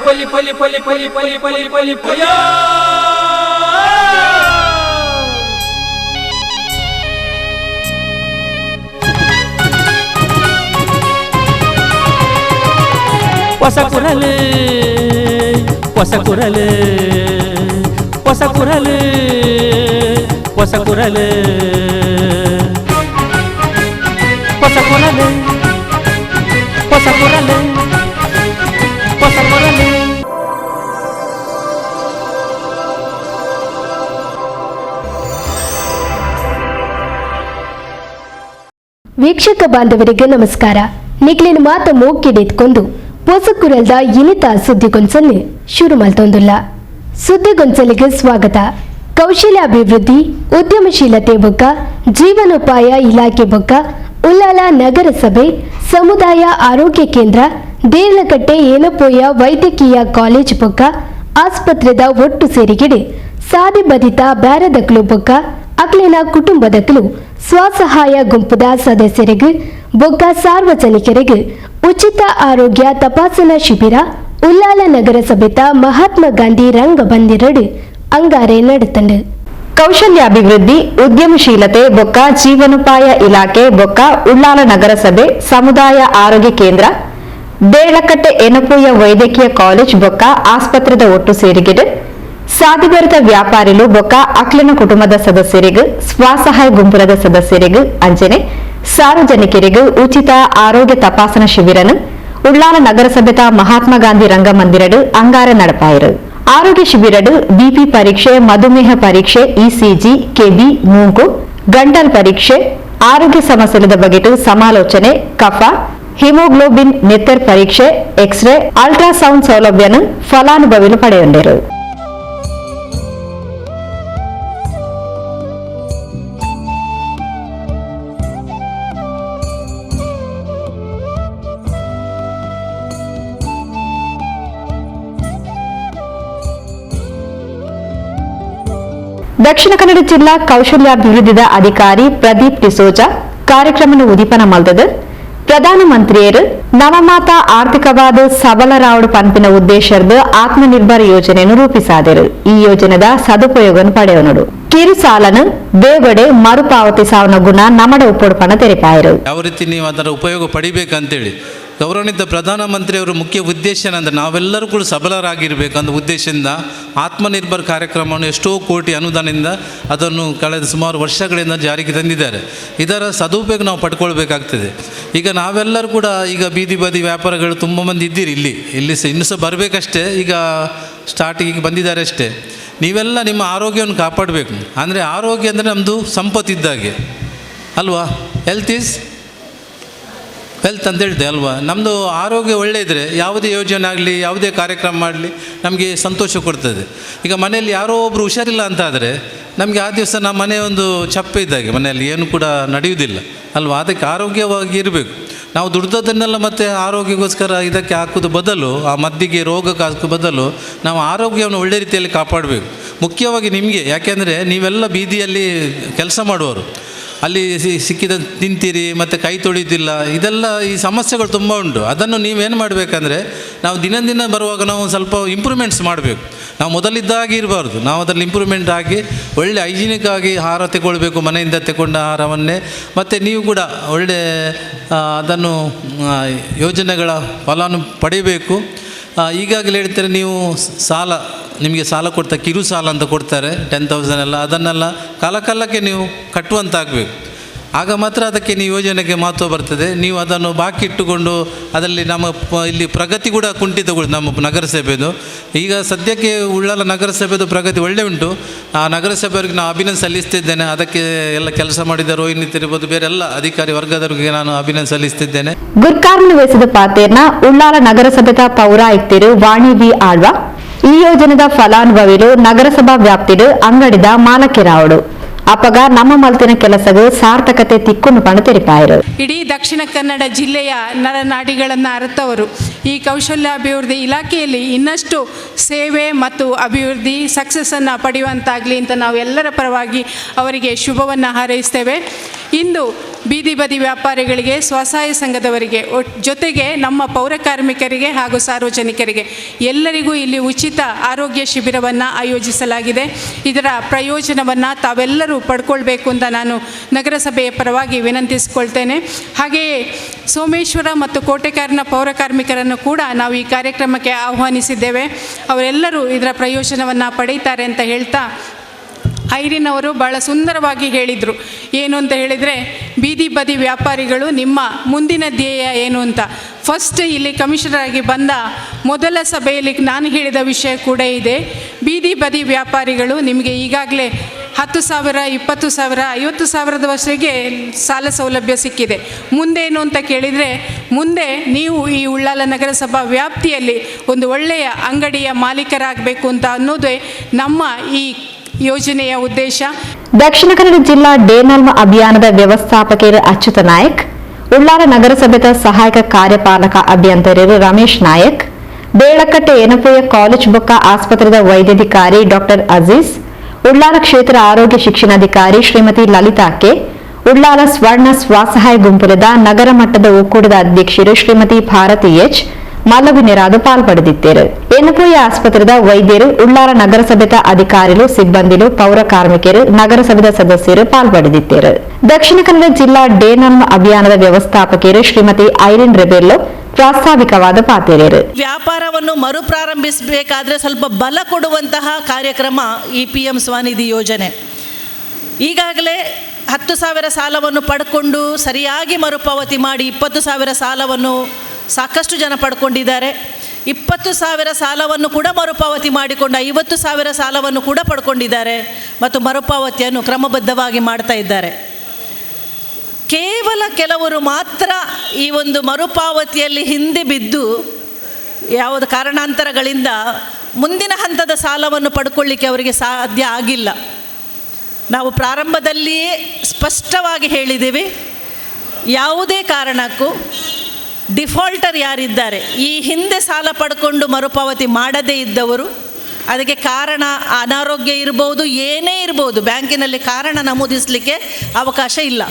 ಪಲಿ ಪಲಿ ಪಲಿ ಪಲಿ ಪಲಿ ಪಲಿ ಪಲಿ ಪಯ. ಹೊಸ ಕುರಲು, ಹೊಸ ಕುರಲು, ಹೊಸ ಕುರಲು, ಹೊಸ ಕುರಲು, ಹೊಸ ಕುರಲು, ಹೊಸ ಕುರಲು, ಹೊಸ ಕುರಲು. ವೀಕ್ಷಕ ಬಾಂಧವರಿಗೆ ನಮಸ್ಕಾರ. ನಿಕ್ಲಿನ ಮಾತ ಮೂಕಿಡಿತ್ಕೊಂಡು ಪೊಸಕುರಲ್ದ ಇನಿತ ಸುದ್ದಿಗೊಂಚಲ್ನಿ ಶುರು ಮಲ್ತೊಂದುಲ್ಲ. ಸುದ್ದಿಗೊಂಚಲಿಗೆ ಸ್ವಾಗತ. ಕೌಶಲ್ಯಾಭಿವೃದ್ಧಿ, ಉದ್ಯಮಶೀಲತೆ ಬೊಕ್ಕ ಜೀವನೋಪಾಯ ಇಲಾಖೆ ಬೊಕ್ಕ ಉಲ್ಲಾಲ ನಗರಸಭೆ, ಸಮುದಾಯ ಆರೋಗ್ಯ ಕೇಂದ್ರ, ದೇರ್ಲಕಟ್ಟೆ ಏನಪೋಯ ವೈದ್ಯಕೀಯ ಕಾಲೇಜ್ ಬೊಕ್ಕ ಆಸ್ಪತ್ರೆದ ಒಟ್ಟು ಸೇರಿಗೆಡೆ ಸಾದಿ ಬದಿತ ಬ್ಯಾರದಕ್ಲು ಬೊಕ್ಕ ಅಕ್ಲಿನ ಕುಟುಂಬದಕ್ಲು, ಸ್ವಸಹಾಯ ಗುಂಪುದ ಸದಸ್ಯರಿಗೆ ಬೊಕ್ಕ ಸಾರ್ವಜನಿಕರಿಗೆ ಉಚಿತ ಆರೋಗ್ಯ ತಪಾಸಣಾ ಶಿಬಿರ ಉಲ್ಲಾಲ ನಗರಸಭೆತ ಮಹಾತ್ಮ ಗಾಂಧಿ ರಂಗಬಂದಿರಡು ಅಂಗಾರೆ ನಡೆತಂಡು. ಕೌಶಲ್ಯಾಭಿವೃದ್ಧಿ, ಉದ್ಯಮಶೀಲತೆ ಬೊಕ್ಕ ಜೀವನೋಪಾಯ ಇಲಾಖೆ ಬೊಕ್ಕ ಉಳ್ಳಾಲ ನಗರಸಭೆ, ಸಮುದಾಯ ಆರೋಗ್ಯ ಕೇಂದ್ರ, ದೇಳಕಟ್ಟೆ ಎನಪೋಯ ವೈದ್ಯಕೀಯ ಕಾಲೇಜ್ ಬೊಕ್ಕ ಆಸ್ಪತ್ರೆದ ಒಟ್ಟು ಸೇರಿಗೆಡು ಸಾದಿಬರಿತ ವ್ಯಾಪಾರಿಲು ಬೊಕ್ಕ ಅಕ್ಲಿನ ಕುಟುಂಬದ ಸದಸ್ಯರಿಗೆ, ಸ್ವಸಹಾಯ ಗುಂಪುರದ ಸದಸ್ಯರಿಗೆ, ಅಂಚನೆ ಸಾರ್ವಜನಿಕರಿಗೆ ಉಚಿತ ಆರೋಗ್ಯ ತಪಾಸಣಾ ಶಿಬಿರನು ಉಳ್ಳಾಲ ನಗರಸಭೆತ ಮಹಾತ್ಮ ಗಾಂಧಿ ರಂಗಮಂದಿರಡು ಅಂಗಾರೆ ನಡಪಾಯರು. ಆರೋಗ್ಯ ಶಿಬಿರಡು ಬಿಪಿ ಪರೀಕ್ಷೆ, ಮಧುಮೇಹ ಪರೀಕ್ಷೆ, ಇಸಿಜಿ, ಕೆಬಿ, ಮೂಗು ಗಂಟಲ್ ಪರೀಕ್ಷೆ, ಆರೋಗ್ಯ ಸಮಸ್ಯೆದ ಬಗೆಟು ಸಮಾಲೋಚನೆ, ಕಫ, ಹಿಮೋಗ್ಲೋಬಿನ್, ನೆತ್ತರ್ ಪರೀಕ್ಷೆ, ಎಕ್ಸ್ರೇ, ಅಲ್ಟ್ರಾಸೌಂಡ್ ಸೌಲಭ್ಯನು ಫಲಾನುಭವಿಲು ಪಡೆಯೊಂಡರು. ದಕ್ಷಿಣ ಕನ್ನಡ ಜಿಲ್ಲಾ ಕೌಶಲ್ಯಾಭಿವೃದ್ಧಿದ ಅಧಿಕಾರಿ ಪ್ರದೀಪ್ ಡಿಸೋಜಾ ಕಾರ್ಯಕ್ರಮನ ಉದೀಪನ ಮಲ್ದದು ಪ್ರಧಾನಮಂತ್ರಿಯರು ನವಮಾತ ಆರ್ಥಿಕವಾದ ಸಬಲರಾವಡು ಪನ್ಪಿನ ಉದ್ದೇಶದ ಆತ್ಮನಿರ್ಭರ ಯೋಜನೆಯನ್ನು ರೂಪಿಸಾದರು. ಈ ಯೋಜನೆದ ಸದುಪಯೋಗವನ್ನು ಪಡೆಯೋನಡು ಕಿರು ಸಾಲನು ಬೇಗಡೆ ಮರುಪಾವತಿಸಾವನ ಗುಣ ನಮಡ ಉಪ್ಪೊಡುಪನ ತೆರಿಪಾಯರು. ಯಾವ ರೀತಿ ನೀವು ಅದರ ಉಪಯೋಗ ಪಡಿಬೇಕಂತೇಳಿ ಗೌರವಾನ್ವಿತ ಪ್ರಧಾನಮಂತ್ರಿಯವರ ಮುಖ್ಯ ಉದ್ದೇಶ ಏನಂದರೆ, ನಾವೆಲ್ಲರೂ ಕೂಡ ಸಬಲರಾಗಿರಬೇಕು ಉದ್ದೇಶದಿಂದ ಆತ್ಮನಿರ್ಭರ್ ಕಾರ್ಯಕ್ರಮವನ್ನು ಎಷ್ಟೋ ಕೋಟಿ ಅನುದಾನದಿಂದ ಅದನ್ನು ಕಳೆದ ಸುಮಾರು ವರ್ಷಗಳಿಂದ ಜಾರಿಗೆ ತಂದಿದ್ದಾರೆ. ಇದರ ಸದುಪಯೋಗ ನಾವು ಪಡ್ಕೊಳ್ಬೇಕಾಗ್ತದೆ. ಈಗ ನಾವೆಲ್ಲರೂ ಕೂಡ ಈಗ ಬೀದಿ ಬದಿ ವ್ಯಾಪಾರಗಳು ತುಂಬ ಮಂದಿ ಇದ್ದೀರಿ ಇಲ್ಲಿ. ಇಲ್ಲಿ ಸಹ ಇನ್ನೂ ಸಹ ಬರಬೇಕಷ್ಟೇ, ಈಗ ಸ್ಟಾರ್ಟಿಂಗಿಗೆ ಬಂದಿದ್ದಾರೆ ಅಷ್ಟೇ. ನೀವೆಲ್ಲ ನಿಮ್ಮ ಆರೋಗ್ಯವನ್ನು ಕಾಪಾಡಬೇಕು. ಅಂದರೆ ಆರೋಗ್ಯ ಅಂದರೆ ನಮ್ಮದು ಸಂಪತ್ತಿದ್ದಾಗೆ ಅಲ್ವಾ? ಹೆಲ್ತ್ is wealth ಅಂತ ಹೇಳ್ತೆ ಅಲ್ವಾ? ನಮ್ಮದು ಆರೋಗ್ಯ ಒಳ್ಳೆ ಇದ್ದರೆ ಯಾವುದೇ ಯೋಜನೆ ಆಗಲಿ, ಯಾವುದೇ ಕಾರ್ಯಕ್ರಮ ಮಾಡಲಿ, ನಮಗೆ ಸಂತೋಷ ಕೊಡ್ತದೆ. ಈಗ ಮನೆಯಲ್ಲಿ ಯಾರೋ ಒಬ್ಬರು ಹುಷಾರಿಲ್ಲ ಅಂತಾದರೆ ನಮಗೆ ಆ ದಿವಸ ನಮ್ಮ ಮನೆ ಒಂದು ಚಪ್ಪೆ ಇದ್ದಾಗೆ, ಮನೆಯಲ್ಲಿ ಏನು ಕೂಡ ನಡೆಯುವುದಿಲ್ಲ ಅಲ್ವಾ? ಅದಕ್ಕೆ ಆರೋಗ್ಯವಾಗಿ ಇರಬೇಕು. ನಾವು ದುಡ್ದದ್ದನ್ನೆಲ್ಲ ಮತ್ತು ಆರೋಗ್ಯಕ್ಕೋಸ್ಕರ ಇದಕ್ಕೆ ಹಾಕೋದು ಬದಲು, ಆ ಮದ್ದಿಗೆ ರೋಗಕ್ಕೆ ಹಾಕೋ ಬದಲು ನಾವು ಆರೋಗ್ಯವನ್ನು ಒಳ್ಳೆ ರೀತಿಯಲ್ಲಿ ಕಾಪಾಡಬೇಕು. ಮುಖ್ಯವಾಗಿ ನಿಮಗೆ, ಯಾಕೆಂದರೆ ನೀವೆಲ್ಲ ಬೀದಿಯಲ್ಲಿ ಕೆಲಸ ಮಾಡುವವರು, ಅಲ್ಲಿ ಸಿಕ್ಕಿದ ತಿಂತೀರಿ ಮತ್ತು ಕೈ ತೊಳೆಯುವುದಿಲ್ಲ, ಇದೆಲ್ಲ ಈ ಸಮಸ್ಯೆಗಳು ತುಂಬ ಉಂಟು. ಅದನ್ನು ನೀವೇನು ಮಾಡಬೇಕಂದ್ರೆ, ನಾವು ದಿನ ದಿನ ಬರುವಾಗ ನಾವು ಸ್ವಲ್ಪ ಇಂಪ್ರೂವ್ಮೆಂಟ್ಸ್ ಮಾಡಬೇಕು. ನಾವು ಮೊದಲಿದ್ದಾಗೆ ಇರಬಾರ್ದು. ನಾವು ಅದರಲ್ಲಿ ಇಂಪ್ರೂವ್ಮೆಂಟ್ ಆಗಿ ಒಳ್ಳೆ ಹೈಜಿನಿಕ್ ಆಗಿ ಆಹಾರ ತಗೊಳ್ಬೇಕು, ಮನೆಯಿಂದ ತಗೊಂಡ ಆಹಾರವನ್ನೇ. ಮತ್ತು ನೀವು ಕೂಡ ಒಳ್ಳೆ ಅದನ್ನು ಯೋಜನೆಗಳ ಫಲಾನು ಪಡೆಯಬೇಕು. ಈಗಾಗಲೇ ಹೇಳ್ತಾರೆ, ನೀವು ಸಾಲ, ನಿಮಗೆ ಸಾಲ ಕೊಡ್ತಾರೆ, ಕಿರು ಸಾಲ ಅಂತ ಕೊಡ್ತಾರೆ, 10,000 ಎಲ್ಲ. ಅದನ್ನೆಲ್ಲ ಕಾಲಕಾಲಕ್ಕೆ ನೀವು ಕಟ್ಟುವಂತಾಗಬೇಕು. ಆಗ ಮಾತ್ರ ಅದಕ್ಕೆ ನೀವು ಯೋಜನೆಗೆ ಮಹತ್ವ ಬರ್ತದೆ. ನೀವು ಅದನ್ನು ಬಾಕಿ ಇಟ್ಟುಕೊಂಡು ಅದರಲ್ಲಿ ನಮ್ಮ ಇಲ್ಲಿ ಪ್ರಗತಿ ಕೂಡ ಕುಂಠಿತಗೊಳ್ಳುತ್ತೆ ನಮ್ಮ ನಗರಸಭೆದು. ಈಗ ಸದ್ಯಕ್ಕೆ ಉಳ್ಳಾಲ ನಗರಸಭೆದು ಪ್ರಗತಿ ಒಳ್ಳೆ ಉಂಟು. ಆ ನಗರಸಭೆಯವರಿಗೆ ನಾನು ಅಭಿನಂದನೆ ಸಲ್ಲಿಸ್ತಿದ್ದೇನೆ. ಅದಕ್ಕೆ ಎಲ್ಲ ಕೆಲಸ ಮಾಡಿದ ರೋಹಿಣಿ ಇರ್ಬೋದು, ಬೇರೆ ಎಲ್ಲ ಅಧಿಕಾರಿ ವರ್ಗದವರಿಗೆ ನಾನು ಅಭಿನಂದನೆ ಸಲ್ಲಿಸ್ತಿದ್ದೇನೆ. ಗುರ್ಕಾರ್ಮಿ ವಹಿಸಿದ ಪಾತೇರ್ನ ಉಳ್ಳಾಲ ನಗರಸಭೆದ ಪೌರಾಯುಕ್ತರು ವಾಣಿ ವಿ ಆಳ್ವ, ಈ ಯೋಜನೆದ ಫಲಾನುಭವಿಲು ನಗರಸಭಾ ವ್ಯಾಪ್ತಿಡು ಅಂಗಡಿದ ಮಾಲಕಿರಾವಡು ಅಪಗ ನಮ್ಮ ಮಲ್ತಿನ ಕೆಲಸಗೂ ಸಾರ್ಥಕತೆ ತಿಕ್ಕುನು ಪಣ ತೆರಿಪಾಯರು. ಇಡೀ ದಕ್ಷಿಣ ಕನ್ನಡ ಜಿಲ್ಲೆಯ ನರನಾಡಿಗಳನ್ನು ಅರಿತವರು. ಈ ಕೌಶಲ್ಯಾಭಿವೃದ್ಧಿ ಇಲಾಖೆಯಲ್ಲಿ ಇನ್ನಷ್ಟು ಸೇವೆ ಮತ್ತು ಅಭಿವೃದ್ಧಿ ಸಕ್ಸಸ್ಸನ್ನು ಪಡೆಯುವಂತಾಗಲಿ ಅಂತ ನಾವು ಎಲ್ಲರ ಪರವಾಗಿ ಅವರಿಗೆ ಶುಭವನ್ನು ಹಾರೈಸ್ತೇವೆ. ಇಂದು ಬೀದಿ ಬದಿ ವ್ಯಾಪಾರಿಗಳಿಗೆ, ಸ್ವಸಹಾಯ ಸಂಘದವರಿಗೆ, ಜೊತೆಗೆ ನಮ್ಮ ಪೌರಕಾರ್ಮಿಕರಿಗೆ ಹಾಗೂ ಸಾರ್ವಜನಿಕರಿಗೆ ಎಲ್ಲರಿಗೂ ಇಲ್ಲಿ ಉಚಿತ ಆರೋಗ್ಯ ಶಿಬಿರವನ್ನು ಆಯೋಜಿಸಲಾಗಿದೆ. ಇದರ ಪ್ರಯೋಜನವನ್ನು ತಾವೆಲ್ಲರೂ ಪಡ್ಕೊಳ್ಬೇಕು ಅಂತ ನಾನು ನಗರಸಭೆಯ ಪರವಾಗಿ ವಿನಂತಿಸಿಕೊಳ್ತೇನೆ. ಹಾಗೆಯೇ ಸೋಮೇಶ್ವರ ಮತ್ತು ಕೋಟೆಕಾರನ ಪೌರಕಾರ್ಮಿಕರನ್ನು ಕೂಡ ನಾವು ಈ ಕಾರ್ಯಕ್ರಮಕ್ಕೆ ಆಹ್ವಾನಿಸಿದ್ದೇವೆ. ಅವರೆಲ್ಲರೂ ಇದರ ಪ್ರಯೋಜನವನ್ನು ಪಡೀತಾರೆ ಅಂತ ಹೇಳ್ತಾ, ಐರಿನ್ ಅವರು ಭಾಳ ಸುಂದರವಾಗಿ ಹೇಳಿದರು. ಏನು ಅಂತ ಹೇಳಿದರೆ, ಬೀದಿ ಬದಿ ವ್ಯಾಪಾರಿಗಳು ನಿಮ್ಮ ಮುಂದಿನ ಧ್ಯೇಯ ಏನು ಅಂತ. ಫಸ್ಟ್ ಇಲ್ಲಿ ಕಮಿಷನರ್ ಆಗಿ ಬಂದ ಮೊದಲ ಸಭೆಯಲ್ಲಿ ನಾನು ಹೇಳಿದ ವಿಷಯ ಕೂಡ ಇದೆ. ಬೀದಿ ಬದಿ ವ್ಯಾಪಾರಿಗಳು ನಿಮಗೆ ಈಗಾಗಲೇ 10,000, 20,000, 50,000ದವರೆಗೆ ಸಾಲ ಸೌಲಭ್ಯ ಸಿಕ್ಕಿದೆ. ಮುಂದೇನು ಅಂತ ಕೇಳಿದರೆ, ಮುಂದೆ ನೀವು ಈ ಉಳ್ಳಾಲ ನಗರಸಭಾ ವ್ಯಾಪ್ತಿಯಲ್ಲಿ ಒಂದು ಒಳ್ಳೆಯ ಅಂಗಡಿಯ ಮಾಲೀಕರಾಗಬೇಕು ಅಂತ ಅನ್ನೋದೇ ನಮ್ಮ ಈ ಯೋಜನೆಯ ಉದ್ದೇಶ. ದಕ್ಷಿಣ ಕನ್ನಡ ಜಿಲ್ಲಾ ಡೇನಲ್ಮ ಅಭಿಯಾನದ ವ್ಯವಸ್ಥಾಪಕರು ಅಚ್ಯುತ ನಾಯಕ್, ಉಳ್ಳಾಲ ನಗರಸಭೆದ ಸಹಾಯಕ ಕಾರ್ಯಪಾಲಕ ಅಭಿಯಂತರರು ರಮೇಶ್ ನಾಯಕ್, ಬೇಳಕಟ್ಟೆ ಏನಪುಯ ಕಾಲೇಜ್ ಬೊಕ್ಕ ಆಸ್ಪತ್ರೆದ ವೈದ್ಯಾಧಿಕಾರಿ ಡಾಕ್ಟರ್ ಅಜೀಜ್, ಉಳ್ಳಾಲ ಕ್ಷೇತ್ರ ಆರೋಗ್ಯ ಶಿಕ್ಷಣಾಧಿಕಾರಿ ಶ್ರೀಮತಿ ಲಲಿತಾ ಕೆ, ಉಳ್ಳಾಲ ಸ್ವರ್ಣ ಸ್ವಸಹಾಯ ಗುಂಪುಲದ ನಗರ ಮಟ್ಟದ ಒಕ್ಕೂಟದ ಅಧ್ಯಕ್ಷರು ಶ್ರೀಮತಿ ಭಾರತಿ ಎಚ್ ಮಲ್ಲವಿನರಾದ ಪಾಲ್ಪಡೆದಿದ್ದರು. ಏನಪುಯ ಆಸ್ಪತ್ರೆದ ವೈದ್ಯರು, ಉಳ್ಳಾಲ ನಗರಸಭೆದ ಅಧಿಕಾರಿಗಳು, ಸಿಬ್ಬಂದಿಲು, ಪೌರ ಕಾರ್ಮಿಕರು, ನಗರಸಭೆದ ಸದಸ್ಯರು ಪಾಲ್ಪಡೆದಿದ್ದರು. ದಕ್ಷಿಣ ಕನ್ನಡ ಜಿಲ್ಲಾ ಡೇನಲ್ಮ ಅಭಿಯಾನದ ವ್ಯವಸ್ಥಾಪಕರು ಶ್ರೀಮತಿ ಐರಿನ್ ರೆಬೆಲ್ಲೋ ಪ್ರಾಸ್ತಾವಿಕವಾದ ಪಾತೇರಿಯರು. ವ್ಯಾಪಾರವನ್ನು ಮರುಪ್ರಾರಂಭಿಸಬೇಕಾದ್ರೆ ಸ್ವಲ್ಪ ಬಲ ಕೊಡುವಂತಹ ಕಾರ್ಯಕ್ರಮ ಈ ಪಿಎಂ ಸ್ವನಿಧಿ ಯೋಜನೆ. ಈಗಾಗಲೇ 10,000 ಸಾಲವನ್ನು ಪಡ್ಕೊಂಡು ಸರಿಯಾಗಿ ಮರುಪಾವತಿ ಮಾಡಿ 20,000 ಸಾಲವನ್ನು ಸಾಕಷ್ಟು ಜನ ಪಡ್ಕೊಂಡಿದ್ದಾರೆ. 20,000 ಸಾಲವನ್ನು ಕೂಡ ಮರುಪಾವತಿ ಮಾಡಿಕೊಂಡು 50,000 ಸಾಲವನ್ನು ಕೂಡ ಪಡ್ಕೊಂಡಿದ್ದಾರೆ ಮತ್ತು ಮರುಪಾವತಿಯನ್ನು ಕ್ರಮಬದ್ಧವಾಗಿ ಮಾಡ್ತಾ ಇದ್ದಾರೆ. ಕೇವಲ ಕೆಲವರು ಮಾತ್ರ ಈ ಒಂದು ಮರುಪಾವತಿಯಲ್ಲಿ ಹಿಂದೆ ಬಿದ್ದು ಯಾವುದು ಕಾರಣಾಂತರಗಳಿಂದ ಮುಂದಿನ ಹಂತದ ಸಾಲವನ್ನು ಪಡ್ಕೊಳ್ಳಿಕ್ಕೆ ಅವರಿಗೆ ಸಾಧ್ಯ ಆಗಿಲ್ಲ. ನಾವು ಪ್ರಾರಂಭದಲ್ಲಿಯೇ ಸ್ಪಷ್ಟವಾಗಿ ಹೇಳಿದ್ದೀವಿ, ಯಾವುದೇ ಕಾರಣಕ್ಕೂ ಡಿಫಾಲ್ಟರ್ ಯಾರಿದ್ದಾರೆ, ಈ ಹಿಂದೆ ಸಾಲ ಪಡ್ಕೊಂಡು ಮರುಪಾವತಿ ಮಾಡದೇ ಇದ್ದವರು, ಅದಕ್ಕೆ ಕಾರಣ ಅನಾರೋಗ್ಯ ಇರ್ಬೋದು, ಏನೇ ಇರ್ಬೋದು, ಬ್ಯಾಂಕಿನಲ್ಲಿ ಕಾರಣ ನಮೂದಿಸಲಿಕ್ಕೆ ಅವಕಾಶ ಇಲ್ಲ.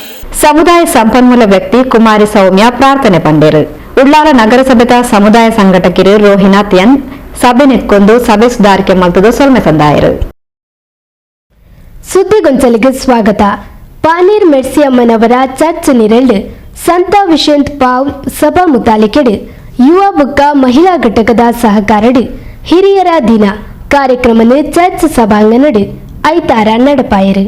ಸಮುದಾಯ ಸಂಪನ್ಮೂಲ ವ್ಯಕ್ತಿ ಕುಮಾರಿ ಸೌಮ್ಯ ಪ್ರಾರ್ಥನೆ ಪಂಡೇರು. ಉಳ್ಳಾಲ ನಗರಸಭೆದ ಸಮುದಾಯ ಸಂಘಟಕರು ರೋಹಿನಾಥ್ ಎನ್ ಸಭೆ ನಿತ್ಕೊಂಡು ಸಭೆ ಸುಧಾರಿಕೆ ಮಲ್ತದ ಸೊಲ್ಮೆ ಸಂದಾಯರು. ಸುದ್ದಿಗೊಂಚಲಿಗೆ ಸ್ವಾಗತ. ಪಾನೀರ್ ಮೆರ್ಸಿಯಮ್ಮನವರ ಚರ್ಚ್ ನಿರಳ್ಳು ಸಂತ ವಿಶಂತ್ ಪಾವ್ ಸಭಾ ಮುತಾಲಿಕೆಡು ಯುವ ಬುಕ್ಕ ಮಹಿಳಾ ಘಟಕದ ಸಹಕಾರಡು ಹಿರಿಯರ ದಿನ ಕಾರ್ಯಕ್ರಮನ ಚರ್ಚ್ ಸಭಾಂಗಣಡು ಐತಾರ நடப்பாயிரு.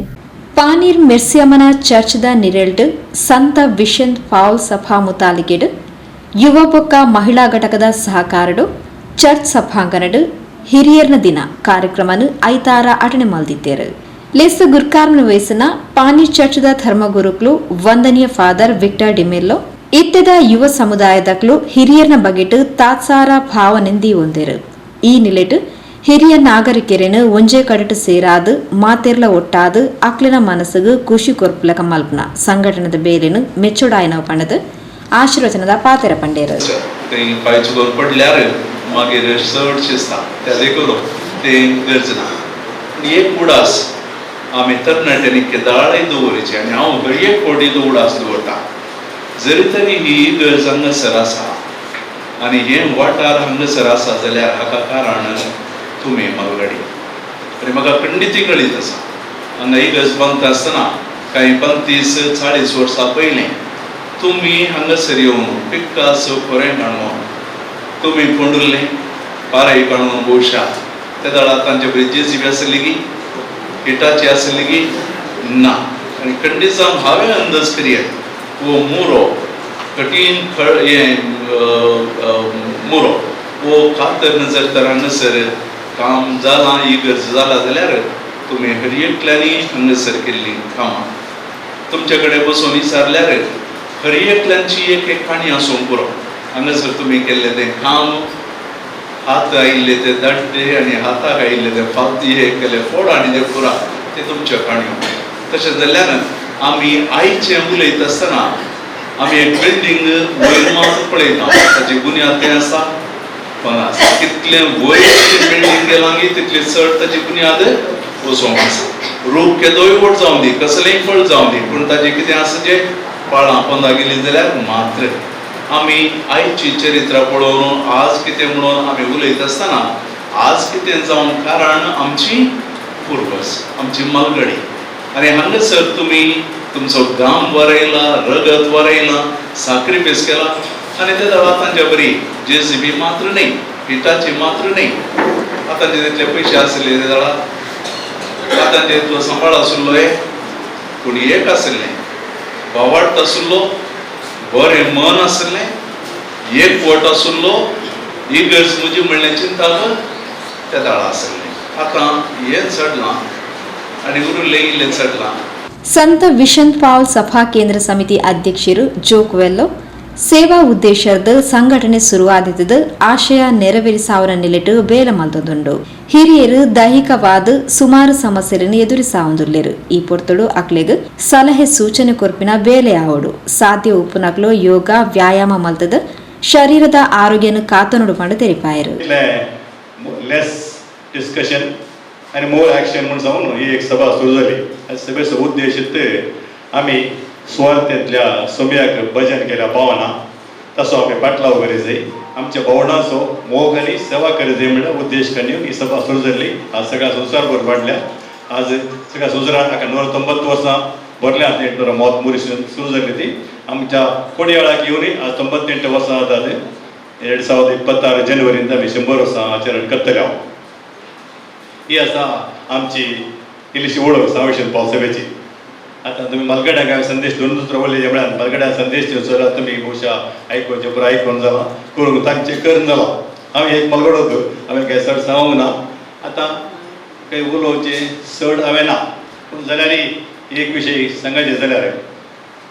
ಪಾನೀರ್ ಮೆರ್ಸಿಯಮ್ಮನ ಚರ್ಚ್ದ ನಿರೆಲ್ಡ್ ಸಂತ ವಿಶಂತ್ ಪಾಲ್ ಸಭಾ ಮುತಾಲಿಕೆಡು ಯುವ ಬೊಕ್ಕ ಮಹಿಳಾ ಘಟಕದ ಸಹಕಾರಡು ಚರ್ಚ್ ಸಭಾಂಗಣಡು ಹಿರಿಯರ್ನ ದಿನ ಕಾರ್ಯಕ್ರಮನು ಐತಾರ ಅಟಣೆ ಮಲ್ದಿದ್ದೇರು. ಲೇಸು ಗುರ್ಕಾರ್ಮನ ವಯಸ್ಸಿನ ಪಾನೀರ್ ಚರ್ಚ್ದ ಧರ್ಮಗುರುಕ್ಲು ವಂದನೀಯ ಫಾದರ್ ವಿಕ್ಟರ್ ಡಿಮೆಲ್ಲೋ ಇತ್ತೆದ ಯುವ ಸಮುದಾಯದಕ್ಲು ಹಿರಿಯರ್ನ ಬಗೆಟ್ ತಾತ್ಸಾರ ಭಾವನೆಂದಿ ಹೊಂದಿರು. ಈ ನಿಲೆಟ್ ಹಿರಿಯ ನಾಗರಿಕರೇನು ಒಂಜೇ ಕಡಟು ಸೇರಾದು ಮಾತೆರ್ಲ ಒಟ್ಟಾದು ಅಕ್ಲಿನ ಮನಸ್ಸುಗು ಖುಷಿ ಕೊರ್ಪುಲಕ ಮಲ್ಪನ ಸಂಘಟನದ ಬೇಲೆನು ಮೆಚ್ಚುಡಾಯನವ ಪಣದು ಆಶೀರ್ವಚನದ ಪಾತೆರ ಪಂಡೇರು. थंय पांय चुकोन पडल्यार मागीर चड शिजता तें करूं तें गरज ना. आनी एक उडास आमी तरणाट्यांनी केदाळय दवरिची आनी हांव हर एक फावटी तो उडास दवरता, जरी तरी ही गरज हांगासर आसा आनी हे वाठार हांगासर आसा जाल्यार हाका कारण तुमी म्हालगडी. आनी म्हाका खंडिती कळीत आसा, हांगा ही गरज बांदता आसतना कांय 35-40 वर्सां पयलीं तुमी हांगासर येवन पिक्कास खोरें काणून तुमी फोंडुल्लें पारय काडून. भोवशा त्या वेळार तांचे बरी जेसीबी आसली की हिटाची आसली की ना. आनी खंडीत जावन हांवें अंदाज करियत वो मुरो कठीण खळ हें मुरो वो कातर जर तर हांगासर काम जालां, ही गरज जाला जाल्यार तुमी हर एकल्यांनी हांगासर केल्लीं कामां तुमचे कडेन बसून विचारल्यार हर एकल्यांची एक एक काणी आसूंक पुरो. हांगासर तुमी केल्लें तें काम, हात आयिल्ले ते दाड्डे आनी हाताक आयिल्ले ते फावती हे केले फोड आनी ते पुरा ते तुमच्यो काणयो. तशें जाल्ल्यान आमी आयचें उलयता आसतना आमी एक बिल्डींग वयर मात पळयता, ताची बुन्याद खंय आसा? पोंदा आसा. कितलें वयर बिल्डींग गेलां की तितली चड ताची बुन्याद वचोंक आसा. रूख केदोय व्हड जावं दी, कसलेंय फळ जावं दी, पूण ताजें कितें आसा जें पाळां पोंदा गेली जाल्यार मात्र आमी आयची चरित्रां पळोवन आज कितें म्हणून आमी उलयता आसतना आज कितें जावंक कारण आमची पुर्वज, आमची मालगडी. आनी हांगासर तुमी तुमचो घाम वरयला, रगत वरयला, साक्रिफायस केला आनी ते आतांच्या बरी जे सी बी मात्र न्ही, हिटाची मात्र न्ही, आतांचे तितले पयशे आसले ते जाणा, आतांचे इतलो सांबाळ आशिल्लो हे, पूण एक आशिल्लें भावार्थ आशिल्लो, बरें मन आशिल्लें, एकवट आशिल्लो, इगर्ज म्हजी म्हणलें चिंताप त्या दाळा आशिल्लें. आतां हें चडलां आनी उरिल्लें इल्लें चडलां. ಸಂತ ವಿಶನ್ ಪಾಲ್ ಸಭಾ ಕೇಂದ್ರ ಸಮಿತಿ ಅಧ್ಯಕ್ಷರು ಜೋಕ್ವೆಲ್ಲೋ ಸೇವಾ ಉದ್ದೇಶದ ಸಂಘಟನೆ ಶುರುವಾದಿದ್ದು ಆಶಯ ನೆರವೇರಿಸಾವರ ನಿಲೆಟು ಬೇಲ ಮಲ್ತೊಂದುಂಡು. ಹಿರಿಯರು ದೈಹಿಕವಾದ ಸುಮಾರು ಸಮಸ್ಯೆಯನ್ನು ಎದುರಿಸಾವುಂದುಲ್ಲೆರು. ಈ ಪೊರ್ತುಡು ಅಕ್ಲೆಗ್ ಸಲಹೆ ಸೂಚನೆ ಕೊರ್ಪಿನ ಬೇಲೆ ಆವಡು. ಸಾಧ್ಯ ಉಪ್ಪುನಕ್ಲು ಯೋಗ ವ್ಯಾಯಾಮ ಮಲ್ತದ ಶರೀರದ ಆರೋಗ್ಯನು ಕಾತನುಡು ಪಂಡ ತೆರಿಪಾಯರು. ಲೆಸ್ ಡಿಸ್ಕಷನ್ आनी मोर ॲक्शन म्हूण जावन ही एक सभा सुरू जाली. आनी सभेचो उद्देश आमी सुवार्थेंतल्या सोम्याक भजन केल्या पावना तसो आमी पाटलाव करी जाय, आमच्या भोवणाचो मोग आनी सेवा करी जाय म्हणल्यार उद्देश करून ही सभा सुरू जाल्ली. आज सगळ्या संवसारभर वाडल्या. आज सगळ्या संवसारान 190 वर्सां भरल्या 830 मुरी सुरू जाली ती आमच्या कोडयाळाक येवन आज 98 वर्सां जातात. 2026 जानेवारींत आमी 100 वर्सां आचरण करतले. हांव ही आसा आमची इल्लीशी ओळख साविशन पावल सभेची. आतां तुमी मालगड्यांक हांवें संदेश दोन दुसरो उलयले म्हळ्यार मालगड्यां संदेश दिवचो जाल्यार तुमी बहुशा आयकुचें पुरो आयकून जालां, करूंक तांचें करून जालां. हांव एक मालगडो हांवें कांय चड सांगूंक ना, आतां कांय उलोवचें चड हांवें ना, पूण जाल्यारय एक विशय सांगायचें जाल्यार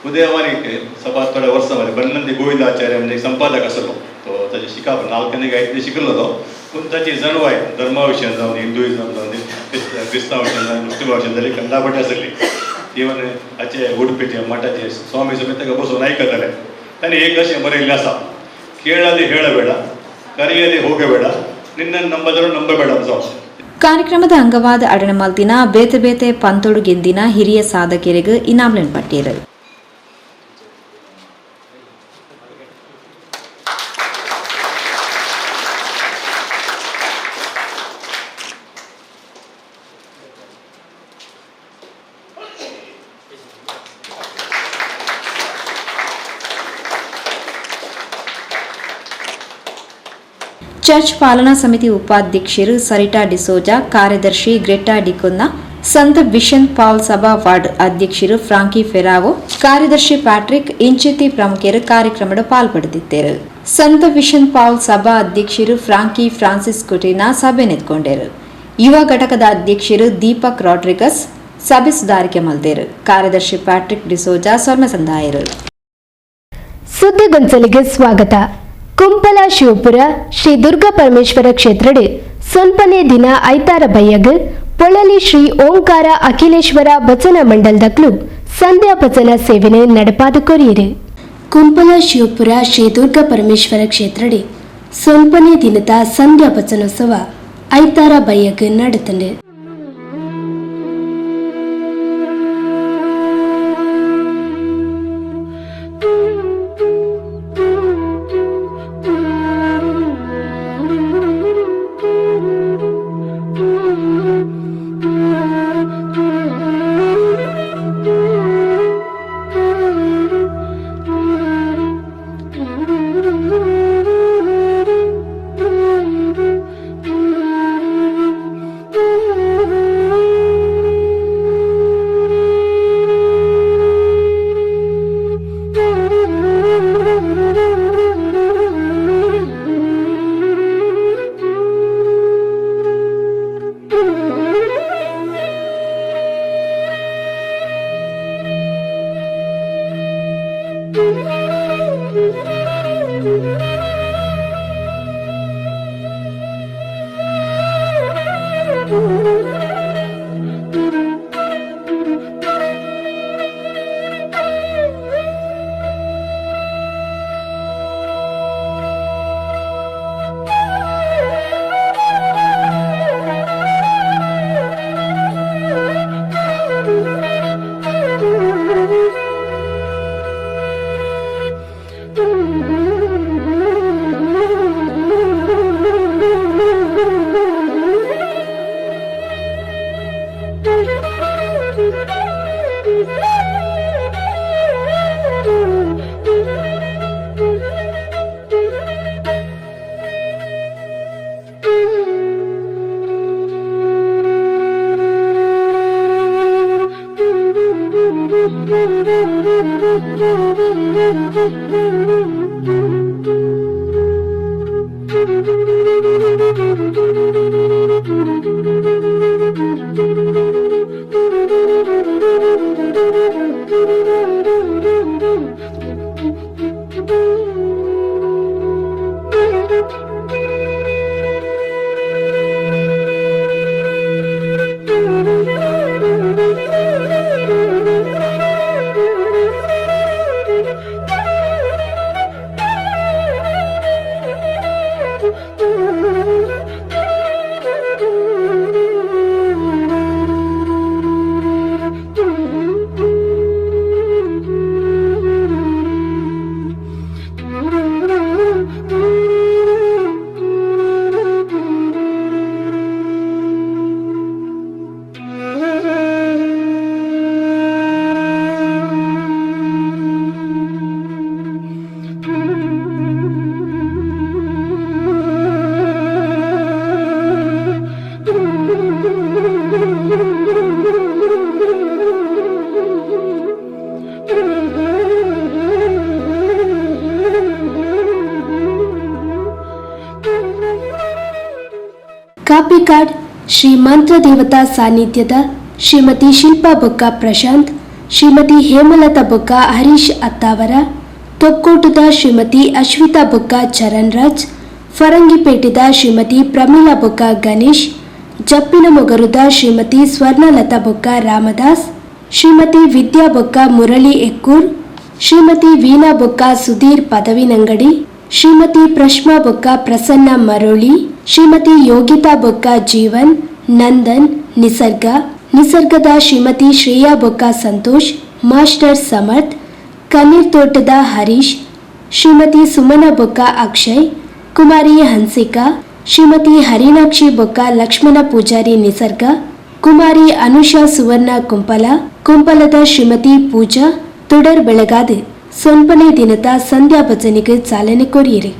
उदयवान एक सभा थोड्या वर्सां मदीं बन्नंदी गोविंद आचार्य म्हणजे एक संपादक आसलो, तो ताचें शिकप नाल्कनी गायत्री शिकिल्लो तो, पूण ताची जाणवाय धर्मा विशयान जावन हिंदुइजम जावन क्रिस्तांव विशयान जावन मुस्लिम विशयान जाली कंदापटी आसली. इवन हाचे उडपीचे मठाचे स्वामी समेत ताका बसून आयकताले. ताणें एक अशें बरयल्लें आसा, ಕೇಳದೆ ಹೇಳಬೇಡ, ಕರೆಯದೆ ಹೋಗಬೇಡ, ನಿನ್ನನ್ನು ನಂಬದರು ನಂಬಬೇಡ ಅಂತ. ಕಾರ್ಯಕ್ರಮದ ಅಂಗವಾದ ಅಡಣಮಲ್ತಿನ ಬೇತೆ ಬೇತೆ ಪಂತೊಡು ಗೆಂದಿನ ಹಿರಿಯ ಸಾಧಕರಿಗೆ ಇನಾಮ್ಲೆನ್ ಪಟ್ಟಿಯರು. ಚರ್ಚ್ ಪಾಲನಾ ಸಮಿತಿ ಉಪಾಧ್ಯಕ್ಷರು ಸರಿಟಾ ಡಿಸೋಜಾ, ಕಾರ್ಯದರ್ಶಿ ಗ್ರೆಟಾ ಡಿಕೊನ್ನ, ಸಂತ ವಿಶನ್ ಪಾಲ್ ಸಭಾ ವಾರ್ಡ್ ಅಧ್ಯಕ್ಷರು ಫ್ರಾಂಕಿ ಫೆರಾವೋ, ಕಾರ್ಯದರ್ಶಿ ಪ್ಯಾಟ್ರಿಕ್ ಇಂಚಿತಿ ಪ್ರಮುಖರು ಕಾರ್ಯಕ್ರಮದ ಪಾಲ್ಪಡೆದಿದ್ದರು. ಸಂತ ವಿಶನ್ ಪಾಲ್ ಸಭಾ ಅಧ್ಯಕ್ಷರು ಫ್ರಾಂಕಿ ಫ್ರಾನ್ಸಿಸ್ ಕುಟಿನಾ ಸಭೆ ನೆತ್ಕೊಂಡರು. ಯುವ ಘಟಕದ ಅಧ್ಯಕ್ಷರು ದೀಪಕ್ ರಾಡ್ರಿಗಸ್ ಸಭೆ ಸುಧಾರಿಕೆ ಮಲ್ದೇರು. ಕಾರ್ಯದರ್ಶಿ ಪ್ಯಾಟ್ರಿಕ್ ಡಿಸೋಜಾ ಸೊಲ್ಮೆ ಸಂದಾಯರು. ಸುದ್ದಿಗೊಂಚಲಿಗೆ ಸ್ವಾಗತ. ಕುಂಪಲ ಶಿವಪುರ ಶ್ರೀ ದುರ್ಗಾ ಪರಮೇಶ್ವರ ಕ್ಷೇತ್ರಡ್ ಸೊನ್ಪನೆ ದಿನ ಐತಾರ ಬಯ್ಯಗ್ ಪೊಳಲಿ ಶ್ರೀ ಓಂಕಾರ ಅಖಿಲೇಶ್ವರ ಭಜನ ಮಂಡಲದಕ್ಲು ಸಂಧ್ಯಾ ಭಜನಾ ಸೇವೆನೆ ನಡಪಾದ ಕೊರಿಯರು. ಕುಂಪಲ ಶಿವಪುರ ಶ್ರೀ ದುರ್ಗಾ ಪರಮೇಶ್ವರ ಕ್ಷೇತ್ರಡ್ ಸೊನ್ಪನೆ ದಿನದ ಸಂಧ್ಯಾ ಭಜನೋತ್ಸವ ಐತಾರ ಬಯ್ಯಗ್ ನಡೆತಂಡು. Kapikad Shri ಮಂತ್ರದೇವತಾ ಸಾನ್ನಿಧ್ಯದ ಶ್ರೀಮತಿ ಶಿಲ್ಪಾ ಬೊಕ್ಕ ಪ್ರಶಾಂತ್, ಶ್ರೀಮತಿ ಹೇಮಲತಾ ಬೊಕ್ಕ ಹರೀಶ್ ಅತ್ತಾವರ, ತೊಕ್ಕೋಟದ ಶ್ರೀಮತಿ ಅಶ್ವಿತಾ ಬೊಕ್ಕ ಚರಣ್ರಾಜ್, ಫರಂಗಿಪೇಟೆದ ಶ್ರೀಮತಿ ಪ್ರಮೀಲಾ ಬೊಕ್ಕ ಗಣೇಶ್, ಜಪ್ಪಿನಮೊಗರುದ ಶ್ರೀಮತಿ ಸ್ವರ್ಣಲತಾ ಬೊಕ್ಕ ರಾಮದಾಸ್, ಶ್ರೀಮತಿ ವಿದ್ಯಾ ಬೊಕ್ಕ ಮುರಳಿ ಎಕ್ಕೂರ್, ಶ್ರೀಮತಿ ವೀಣಾ ಬೊಕ್ಕ ಸುಧೀರ್ ಪದವಿನಂಗಡಿ, ಶ್ರೀಮತಿ ಪ್ರಶ್ಮಾ ಬೊಕ್ಕ ಪ್ರಸನ್ನ ಮರೋಳಿ, ಶ್ರೀಮತಿ ಯೋಗಿತಾ ಬೊಕ್ಕ ಜೀವನ್, ನಂದನ್, ನಿಸರ್ಗ, ನಿಸರ್ಗದ ಶ್ರೀಮತಿ ಶ್ರೇಯಾ ಬೊಕ್ಕ ಸಂತೋಷ್, ಮಾಸ್ಟರ್ ಸಮರ್ಥ್, ಕನ್ನೀರ್ ತೋಟದ ಹರೀಶ್, ಶ್ರೀಮತಿ ಸುಮನ ಬೊಕ್ಕ ಅಕ್ಷಯ್, ಕುಮಾರಿ ಹನ್ಸಿಕಾ, ಶ್ರೀಮತಿ ಹರಿಣಾಕ್ಷಿ ಬೊಕ್ಕ ಲಕ್ಷ್ಮಣ ಪೂಜಾರಿ ನಿಸರ್ಗ, ಕುಮಾರಿ ಅನುಷಾ ಸುವರ್ಣ ಕುಂಪಲ, ಕುಂಪಲದ ಶ್ರೀಮತಿ ಪೂಜಾ ತುಡರ್ ಬೆಳಗಾದ ಸೊನ್ಪನೆ ದಿನದ ಸಂಧ್ಯಾ ಭಜನೆಗೆ ಚಾಲನೆ ಕೊರಿಯಿರಿ.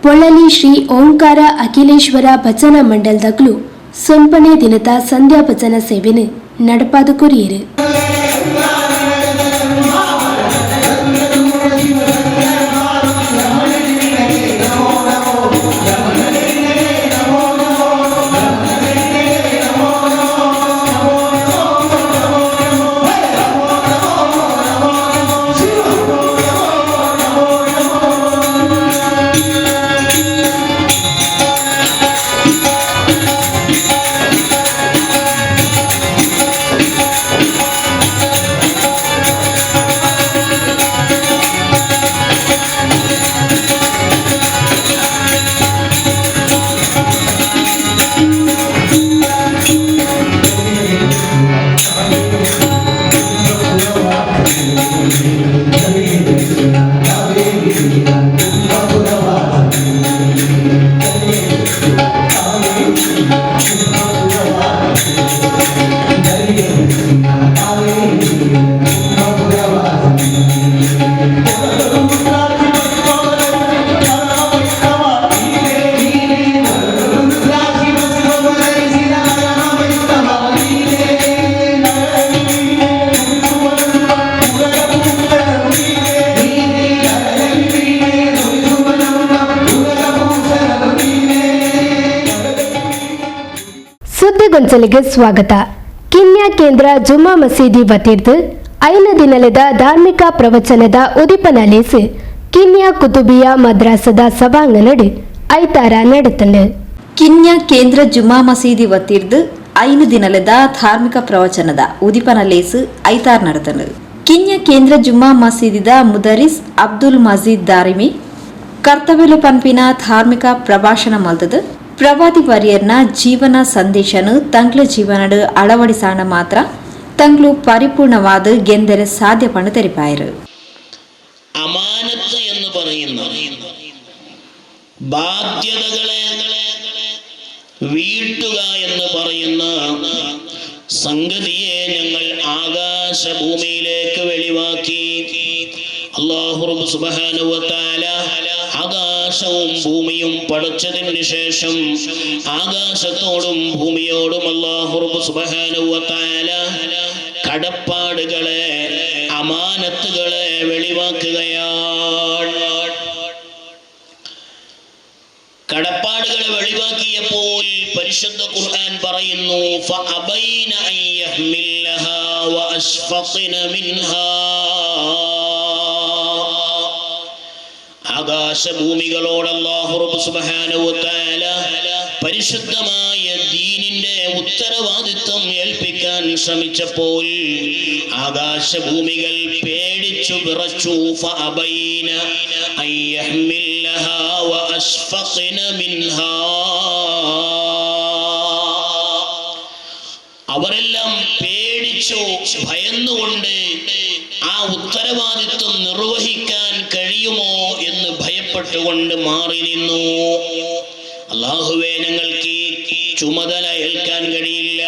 ಪೊಳಲಿ ಶ್ರೀ ಓಂಕಾರ ಅಖಿಲೇಶ್ವರ ಭಜನಾ ಮಂಡಲದಗ್ಲು ಸೊನ್ಪನೆ ದಿನದ ಸಂಧ್ಯಾ ಭಜನಾ ಸೇವೆನು ನಡಪಾದ ಕೊರಿಯರು. ಸುದ್ದಿಗೊಂಚಲಿಗೆ ಸ್ವಾಗತ. ಕಿನ್ಯಾ ಕೇಂದ್ರ ಜುಮ್ಮಾ ಮಸೀದಿ ವತಿರ್ದು ಐನ ದಿನಲದ ಧಾರ್ಮಿಕ ಪ್ರವಚನದ ಉದಿಪನ ಲೇಸು ಕಿನ್ಯಾ ಕುತುಬಿಯಾ ಮದ್ರಾಸದ ಸಭಾಂಗಣಡ್ ಐತಾರ ನಡೆತಂಡು. ಕಿನ್ಯಾ ಕೇಂದ್ರ ಜುಮ್ಮಾ ಮಸೀದಿ ವತಿರ್ದು 5 ದಿನಲದ ಧಾರ್ಮಿಕ ಪ್ರವಚನದ ಉದಿಪನ ಲೇಸು ಐತಾರ್ ನಡೆತಂಡು. ಕಿನ್ಯಾ ಕೇಂದ್ರ ಜುಮ್ಮಾ ಮಸೀದಿದ ಮುದರಿಸ್ ಅಬ್ದುಲ್ ಮಜೀದ್ ದಾರಿಮಿ ಕರ್ತವ್ಯಲು ಪನ್ಪಿನ ಧಾರ್ಮಿಕ ಪ್ರಭಾಷಣ ಮಲ್ತದು ಪ್ರವಾದಿ ವರ್ಯರ್ನ ಜೀವನ ಸಂದೇಶನು ತಂಗ್ಲ ಜೀವನಡು ಅಳವಡಿಸಾಣ ಮಾತ್ರ ತಂಗ್ಲು ಪರಿಪೂರ್ಣವಾದ ಗೆಂದರೆ ಸಾಧ್ಯ ಪಣು ತೆರಿಪಾಯರು. അമാനത്ത് എന്ന് പറയുന്ന ബാധ്യതകളെ വീട്ടുക എന്ന് പറയുന്ന സംഗതിയെ ഞങ്ങൾ ആകാശഭൂമിയിലേക്ക് വെളിവാക്കി. അല്ലാഹു റബ്ബ് സുബ്ഹാനഹു വ തആല ആകാശവും ഭൂമിയും പടച്ചതിന് ശേഷം ആകാശത്തോടും ഭൂമിയോടും അല്ലാഹു റബ്ബ് സുബ്ഹാനഹു വ തആല കടപ്പാടുകളെ അമാനത്തുകളെ വെളിവാക്കുകയാണ്. കടപ്പാടുകളെ വെളിവാക്കിയപ്പോൾ പരിശുദ്ധ ഖുർആൻ പറയുന്നു, ഫഅബൈന അൻ യഹ്മില്ലഹാ വഅശ്ഫഖ്ന മിൻഹാ. ആകാശഭൂമികളോട് അല്ലാഹു റബ്ബ് സുബ്ഹാനഹു വ തആല പരിശുദ്ധമായ ദീനിന്റെ ഉത്തരവാദിത്വം ഏൽപ്പിക്കാൻ ശ്രമിച്ചപ്പോൾ ആകാശഭൂമികൾ പേടിച്ചു വിറച്ചു. ഫഅബൈന അൻ യഹ്മില്ലഹാ വഅശ്ഫഖ്ന മിൻഹാ. അവരെല്ലാം പേടിച്ചു ഭയന്നുകൊണ്ട് ആ ഉത്തരവാദിത്വം നിർവഹിക്കാൻ കഴിയുമോ എന്ന് ഭയപ്പെട്ടുകൊണ്ട് മാറി നിന്നു. അല്ലാഹുവേ, ഞങ്ങൾക്ക് ഈ ചുമതല ഏൽക്കാൻ കഴിയില്ല.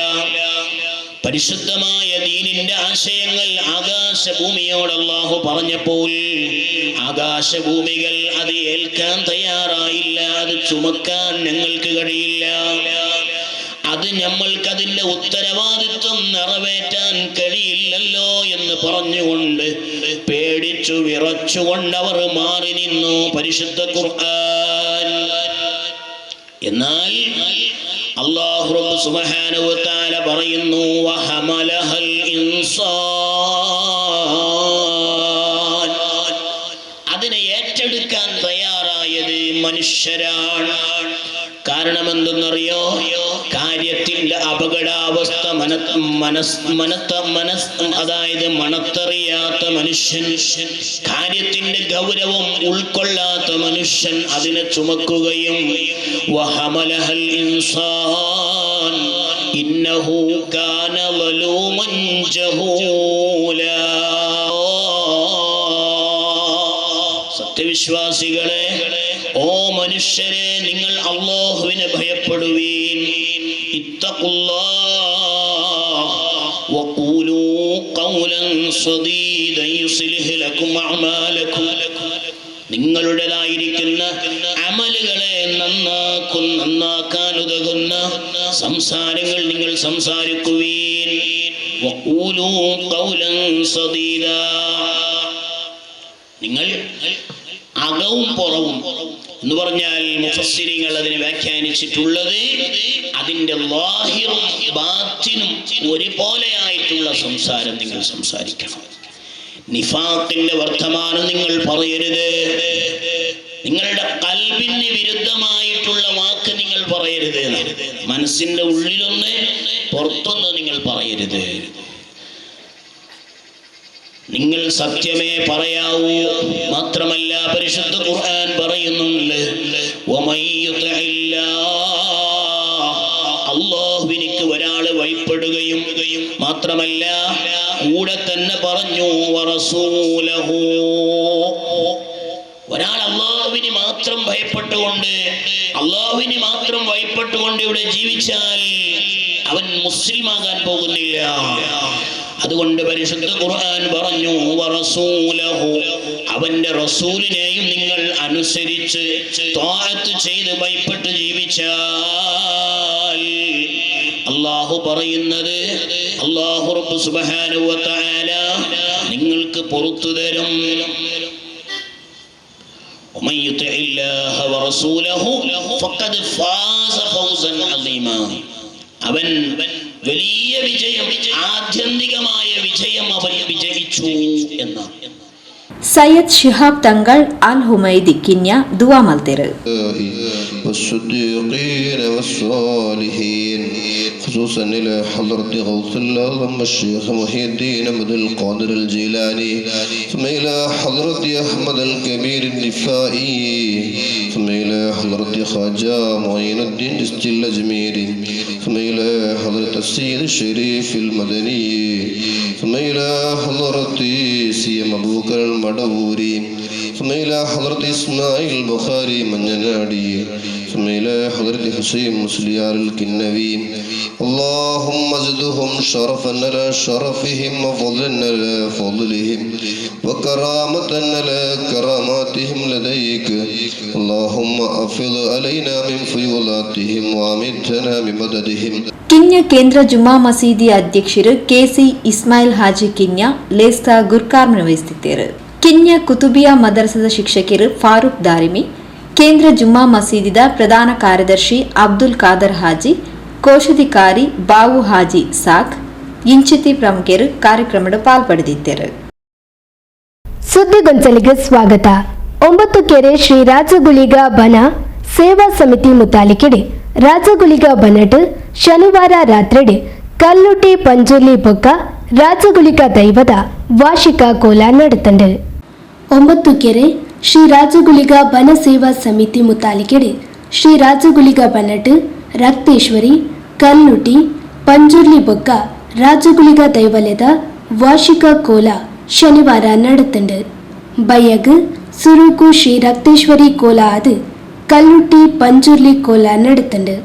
പരിശുദ്ധമായ ദീനിന്റെ ആശയങ്ങൾ ആകാശഭൂമിയോട് അല്ലാഹു പറഞ്ഞപ്പോൾ ആകാശഭൂമികൾ അത് ഏൽക്കാൻ തയ്യാറായില്ല. അത് ചുമക്കാൻ ഞങ്ങൾക്ക് കഴിയില്ല, അത് ഞമ്മൾക്കതിൻ്റെ ഉത്തരവാദിത്വം നിറവേറ്റാൻ കഴിയില്ലല്ലോ എന്ന് പറഞ്ഞുകൊണ്ട് പേടിച്ചു വിറച്ചുകൊണ്ട് അവർ മാറി നിന്നു. പരിശുദ്ധ ഖുർആൻ. എന്നാൽ അല്ലാഹു റബ്ബ് സുബ്ഹാനഹു വ തആല പറയുന്നു, വഹമലഹൽ ഇൻസാൻ. അതിനെ ഏറ്റെടുക്കാൻ തയ്യാറായത് മനുഷ്യരാണ്. കാരണം എന്തെന്നറിയോ? കാര്യത്തിന്റെ അപകടാവസ്ഥ അതായത് മണത്തറിയാത്ത മനുഷ്യൻ, കാര്യത്തിന്റെ ഗൗരവം ഉൾക്കൊള്ളാത്ത മനുഷ്യൻ അതിനെ ചുമക്കുകയും വഹമലഹൽ ഇൻസാൻ ഇന്നഹു കാന വലൂമൻ ജഹൂലാ. സത്യവിശ്വാസികളെ, ഓ മനുഷ്യരെ, നിങ്ങൾ അല്ലാഹുവിനെ ഭയപ്പെടുവീൻ. ഇത്തഖുല്ലാഹ് വഖൂലൂ ഖൗലൻ സദീദൻ യുസ്ലിഹ് ലക്കും അഅമാലക്കും. നിങ്ങളുടേതായിരിക്കുന്ന അമലുകളെ നന്നാക്കാൻ ഉതകുന്ന സംസാരങ്ങൾ നിങ്ങൾ സംസാരിക്കുവീൻ. വഖൂലൂ ഖൗലൻ സദീദാ. നിങ്ങൾ അകവും പുറവും എന്ന് പറഞ്ഞാൽ മുഫസ്സിരിങ്ങൾ അതിനെ വ്യാഖ്യാനിച്ചിട്ടുള്ളത് അതിൻ്റെ ളാഹിറും ബാത്തിനും ഒരുപോലെയായിട്ടുള്ള സംസാരം നിങ്ങൾ സംസാരിക്കണം. നിഫാഖിന്റെ വർത്തമാനം നിങ്ങൾ പറയരുത്. നിങ്ങളുടെ ഖൽബിന് വിരുദ്ധമായിട്ടുള്ള വാക്ക് നിങ്ങൾ പറയരുത്. മനസ്സിന്റെ ഉള്ളിലൊന്ന് പുറത്തൊന്ന് നിങ്ങൾ പറയരുത്. നിങ്ങൾ സത്യമേ പറയാവൂ. മാത്രമല്ല പരിശുദ്ധ ഖുർആൻ പറയുന്നുണ്ട്, അല്ലാഹുവിനിക്ക് ഒരാള് വഴിപ്പെടുകയും മാത്രമല്ല കൂടെ തന്നെ പറഞ്ഞു വറസൂലഹു. ഒരാൾ അല്ലാഹുവിന് മാത്രം ഭയപ്പെട്ടുകൊണ്ട് അല്ലാഹുവിന് മാത്രം വഴിപ്പെട്ടുകൊണ്ട് ഇവിടെ ജീവിച്ചാൽ അവൻ മുസ്ലിമാകാൻ പോകുന്നില്ല. അതുകൊണ്ട് പരിശുദ്ധ ഖുർആൻ പറഞ്ഞു വറസൂലഹു, അവന്റെ റസൂലിനെയും നിങ്ങൾ അനുസരിച്ച് ത്വാഅത്ത് ചെയ്ത് ഭയപ്പെട്ട് ജീവിച്ചാൽ അല്ലാഹു പറയുന്നത് അല്ലാഹു റബ്ബ് സുബ്ഹാനഹു വ തആല നിങ്ങൾക്ക് പൊറുത്തു തരും. വമൻ യുതിഇല്ലാഹ വറസൂലഹു ഫഖദ് ഫാസ ഫൗസൻ അളീമാ. അവൻ വലിയ വിജയം, ആത്യന്തികമായ വിജയം അവൻ വിജയിച്ചു എന്നാണ്. സയ്യദ് ശിഹാബ് തങ്ങൾ അൽ ഹുമൈദി കിന്യ ദുആ മൽതേര്. والصديقين والصالحين، خصوصا إلى حضرة غوث الأعظم الشيخ محي الدين عبد القادر الجيلاني، ثم إلى حضرة أحمد الكبير النفائي، ثم إلى حضرة خواجة معين الدين جستي الأجميري، ثم إلى حضرة السيد الشريف المدني، ثم إلى حضرة سيم أبو بكر المدوري، ثم إلى حضرة إسماعيل البخاري منجنادي، ثم إلى حضرة حسين مسليار الكنوي. اللهم زدهم شرفا على شرفهم وفضلا على فضلهم وكرامة على كراماتهم لديك. اللهم أفض علينا من فيوضاتهم وأمدنا بمددهم. ಕಿನ್ಯ ಕೇಂದ್ರ ಜುಮ್ಮಾ ಮಸೀದಿ ಅಧ್ಯಕ್ಷರು ಕೆಸಿ ಇಸ್ಮಾಯಿಲ್ ಹಾಜಿ ಕಿನ್ಯ ಲೇಸ್ತ ಗುರ್ಕಾರ್ಮಣ ವಹಿಸುತ್ತಿದ್ದರು. ಕಿನ್ಯ ಕುತುಬಿಯಾ ಮದರಸದ ಶಿಕ್ಷಕರು ಫಾರೂಕ್ ದಾರಿಮಿ, ಕೇಂದ್ರ ಜುಮ್ಮಾ ಮಸೀದಿದ ಪ್ರಧಾನ ಕಾರ್ಯದರ್ಶಿ ಅಬ್ದುಲ್ ಖಾದರ್ ಹಾಜಿ, ಕೋಶಾಧಿಕಾರಿ ಬಾವು ಹಾಜಿ ಸಾಕ್ ಇಂಚಿತಿ ಪ್ರಮುಖರು ಕಾರ್ಯಕ್ರಮದ ಪಾಲ್ಪಡೆದಿದ್ದರು. ಸುದ್ದಿಗೊಂಚಲಿಗೆ ಸ್ವಾಗತ. ಒಂಬತ್ತು ಕೆರೆ ಶ್ರೀ ರಾಜಗುಳಿಗ ಬನ ಸೇವಾ ಸಮಿತಿ ಮುತಾಲಿಕೆಡೆ ರಾಜಗುಳಿಗ ಬನಟ್ ಶನಿವಾರ ರಾತ್ರಿಡೆ ಕಲ್ಲುಟಿ ಪಂಜುರ್ಲಿ ಬೊಕ್ಕ ರಾಜಗುಳಿಗ ದೈವದ ವಾರ್ಷಿಕ ಕೋಲ ನಡೆತಂಡು. ಒಂಬತ್ತು ಕೆರೆ ಶ್ರೀ ರಾಜಗುಳಿಗ ಬನ ಸೇವಾ ಸಮಿತಿ ಮುತಾಲಿಕೆಡೆ ಶ್ರೀ ರಾಜಗುಳಿಗ ಬನಟ್ ರಕ್ತೇಶ್ವರಿ ಕಲ್ಲುಟಿ ಪಂಜುರ್ಲಿ ಬೊಕ್ಕ ರಾಜಗುಳಿಗ ದೈವಲಯದ ವಾರ್ಷಿಕ ಕೋಲ ಶನಿವಾರ ನಡೆತಂಡು. ಬಯ್ಯಗ್ ಸುರುಕು ಶ್ರೀ ರಕ್ತೇಶ್ವರಿ ಕೋಲ ಅದು ಕಲ್ಲುಟ್ಟಿ ಪಂಜುರ್ಲಿ ಕೋಲ ನಡೆತಂಡು.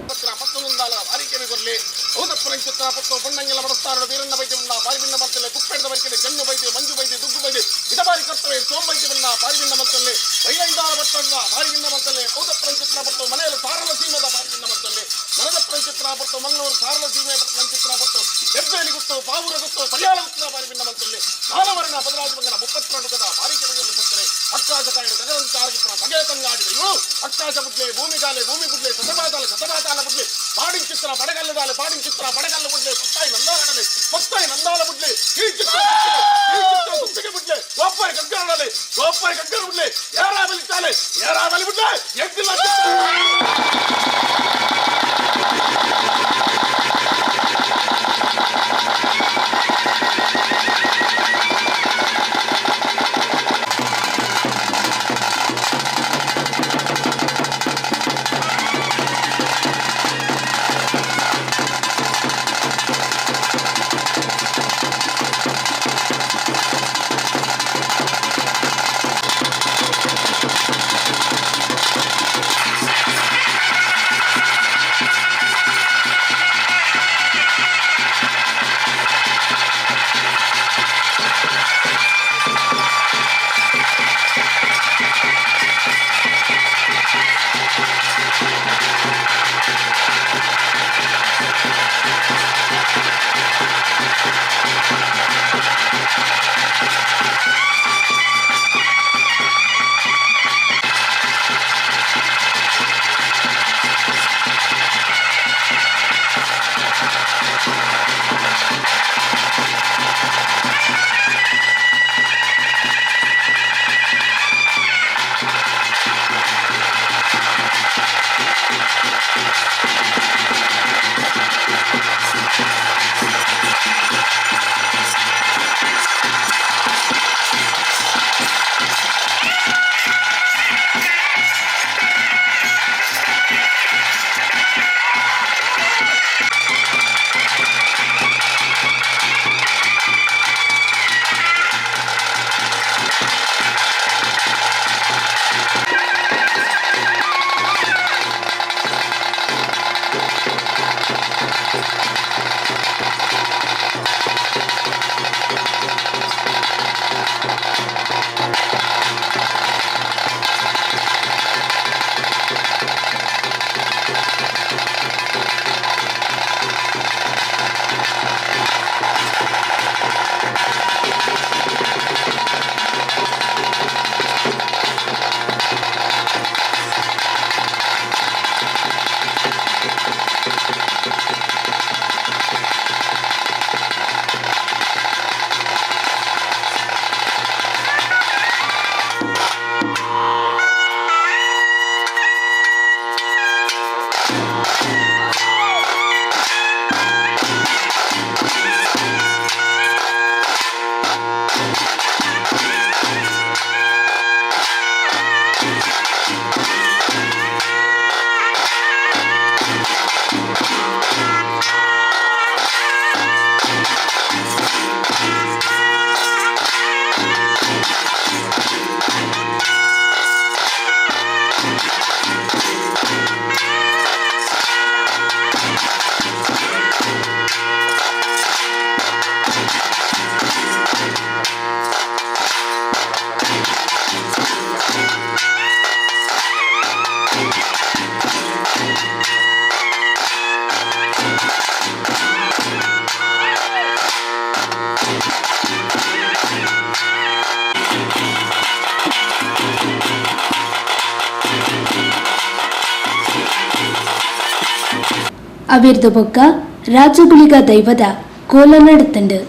ಅವಿರ್ದು ಬೊಕ್ಕ ರಾಜಗುಳಿಗ ದೈವದ ಕೋಲ ನಡತಂಡು.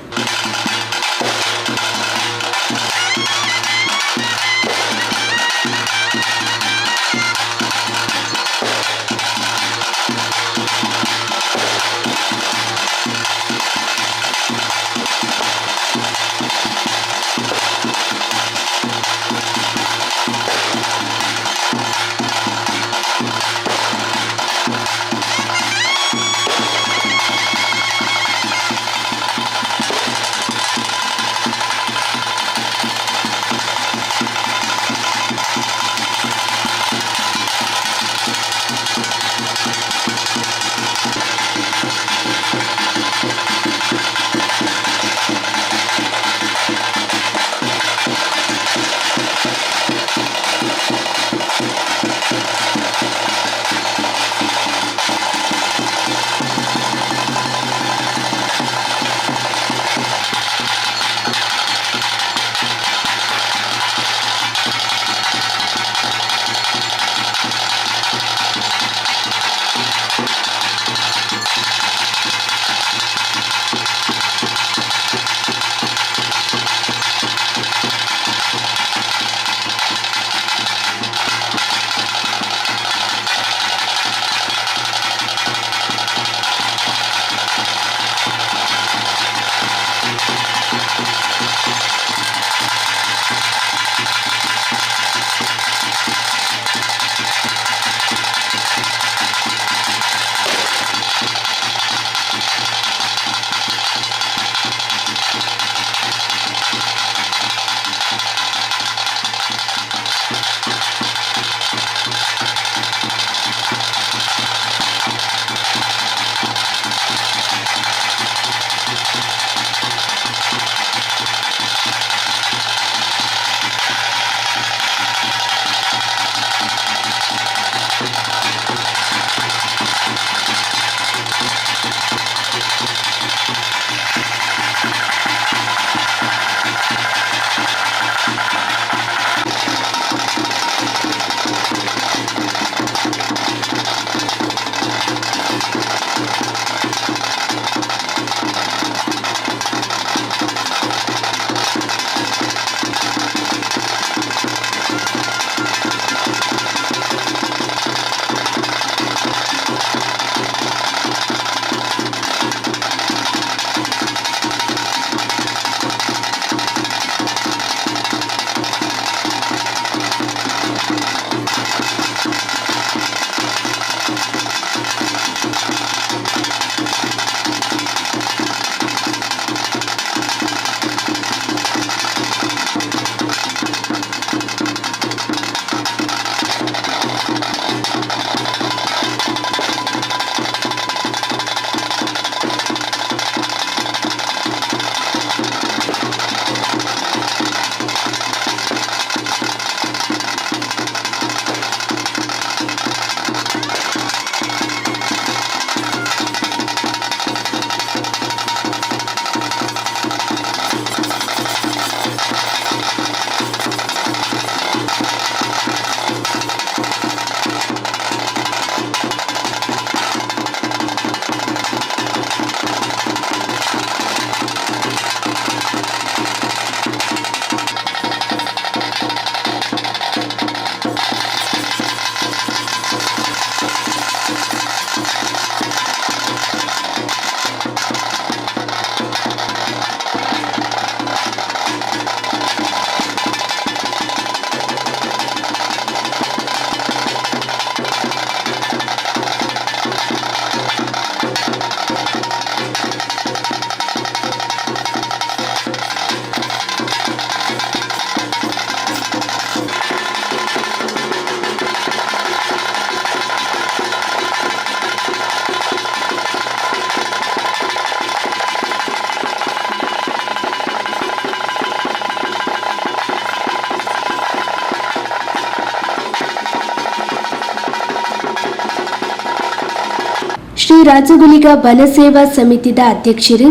ಶ್ರೀ ರಾಜಗುಲಿಗ ಬನಸೇವಾ ಸಮಿತಿದ ಅಧ್ಯಕ್ಷರು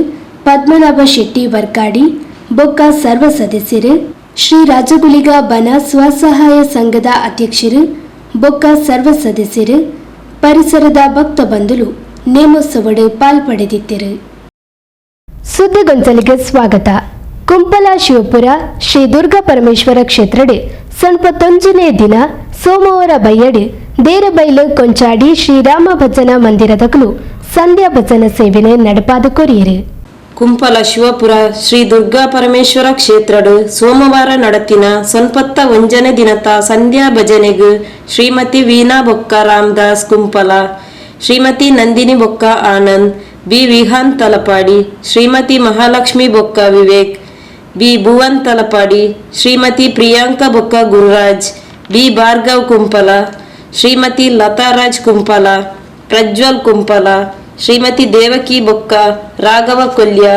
ಪದ್ಮನಾಭ ಶೆಟ್ಟಿ ವರ್ಕಾಡಿ ಬೊಕ್ಕ ಸರ್ವ ಸದಸ್ಯರು, ಶ್ರೀ ರಾಜಗುಲಿಗ ಬನ ಸ್ವಸಹಾಯ ಸಂಘದ ಅಧ್ಯಕ್ಷರು ಬೊಕ್ಕ ಸರ್ವ ಸದಸ್ಯರು, ಪರಿಸರದ ಭಕ್ತ ಬಂಧುಲು ನೇಮೋತ್ಸವಡ್ ಪಾಲ್ಪಡೆದಿದ್ದರು. ಸುದ್ದಿಗೊಂಚಲಿಗೆ ಸ್ವಾಗತ. ಕುಂಪಲ ಶಿವಪುರ ಶ್ರೀ ದುರ್ಗಾ ಪರಮೇಶ್ವರ ಕ್ಷೇತ್ರಡ್ 91ನೇ ದಿನ ಸೋಮವಾರ ಬಯ್ಯಡ್ ದೇರಬೈಲು ಕೊಂಚಾಡಿ ಶ್ರೀರಾಮ ಭಜನಾ ಮಂದಿರದಕಲು ಸಂಧ್ಯಾ ಭಜನಾ ಸೇವೆನೆ ನಡಪಾದ ಕೊರಿಯರು. ಕುಂಪಲ ಶಿವಪುರ ಶ್ರೀ ದುರ್ಗಾ ಪರಮೇಶ್ವರ ಕ್ಷೇತ್ರಡು ಸೋಮವಾರ ನಡತಿನ 91ನೇ ದಿನತ ಸಂಧ್ಯಾ ಭಜನೆಗು ಶ್ರೀಮತಿ ವೀಣಾ ಬೊಕ್ಕ ರಾಮದಾಸ್ ಕುಂಪಲ, ಶ್ರೀಮತಿ ನಂದಿನಿ ಬೊಕ್ಕ ಆನಂದ್, ಬಿ ವಿಹಾನ್ ತಲಪಾಡಿ, ಶ್ರೀಮತಿ ಮಹಾಲಕ್ಷ್ಮಿ ಬೊಕ್ಕ ವಿವೇಕ್, ಬಿ ಭುವನ್ ತಲಪಾಡಿ, ಶ್ರೀಮತಿ ಪ್ರಿಯಾಂಕಾ ಬೊಕ್ಕ ಗುರುರಾಜ್, ಬಿ ಭಾರ್ಗವ್ ಕುಂಪಲ, ಶ್ರೀಮತಿ ಲತಾರಾಜ್ ಕುಂಪಲ, ಪ್ರಜ್ವಲ್ ಕುಂಪಲ, ಶ್ರೀಮತಿ ದೇವಕಿ ಬೊಕ್ಕ ರಾಘವ ಕೊಲ್ಯ,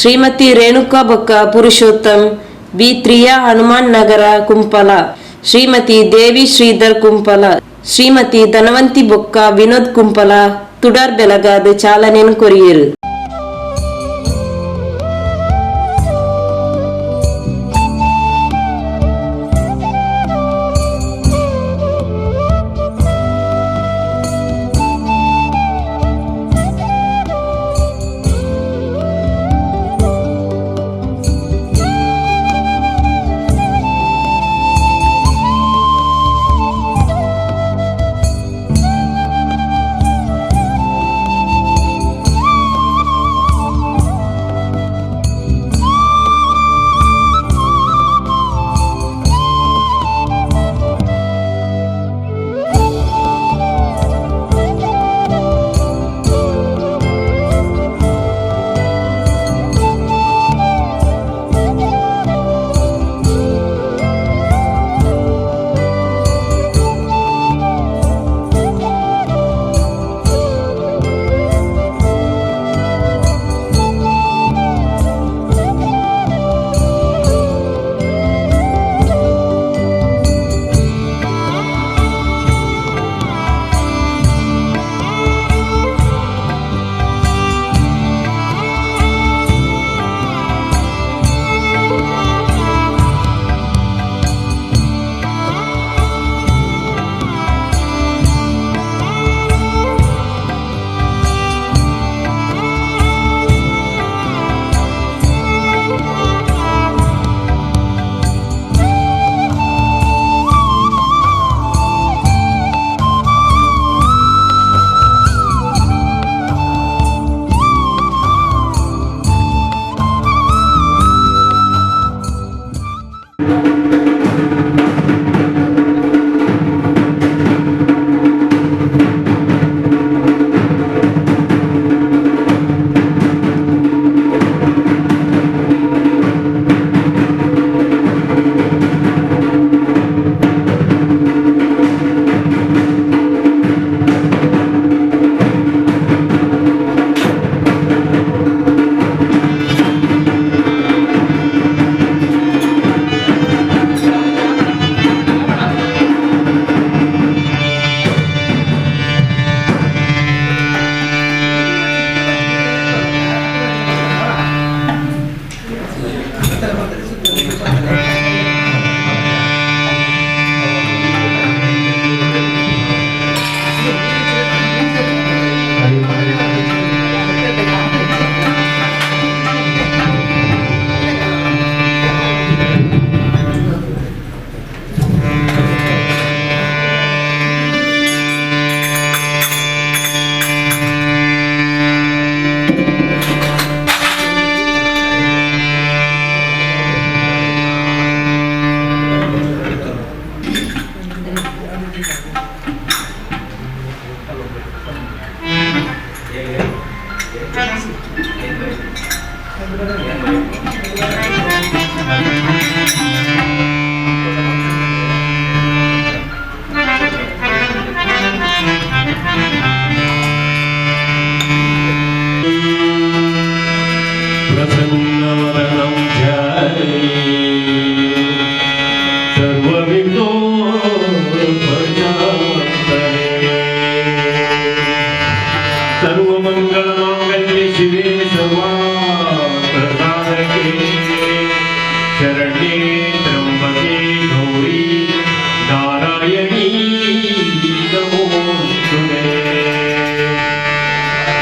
ಶ್ರೀಮತಿ ರೇಣುಕಾ ಬೊಕ್ಕ ಪುರುಷೋತ್ತಮ್, ಬಿ ತ್ರಿಯಾ ಹನುಮಾನ್ ನಗರ ಕುಂಪಲ, ಶ್ರೀಮತಿ ದೇವಿ ಶ್ರೀಧರ್ ಕುಂಪಲ, ಶ್ರೀಮತಿ ಧನವಂತಿ ಬೊಕ್ಕ ವಿನೋದ್ ಕುಂಪಲ ತುಡಾರ್ ಬೆಲಗಾದ ಚಾಲನೆಯನ್ನು ಕೊರಿಯರು.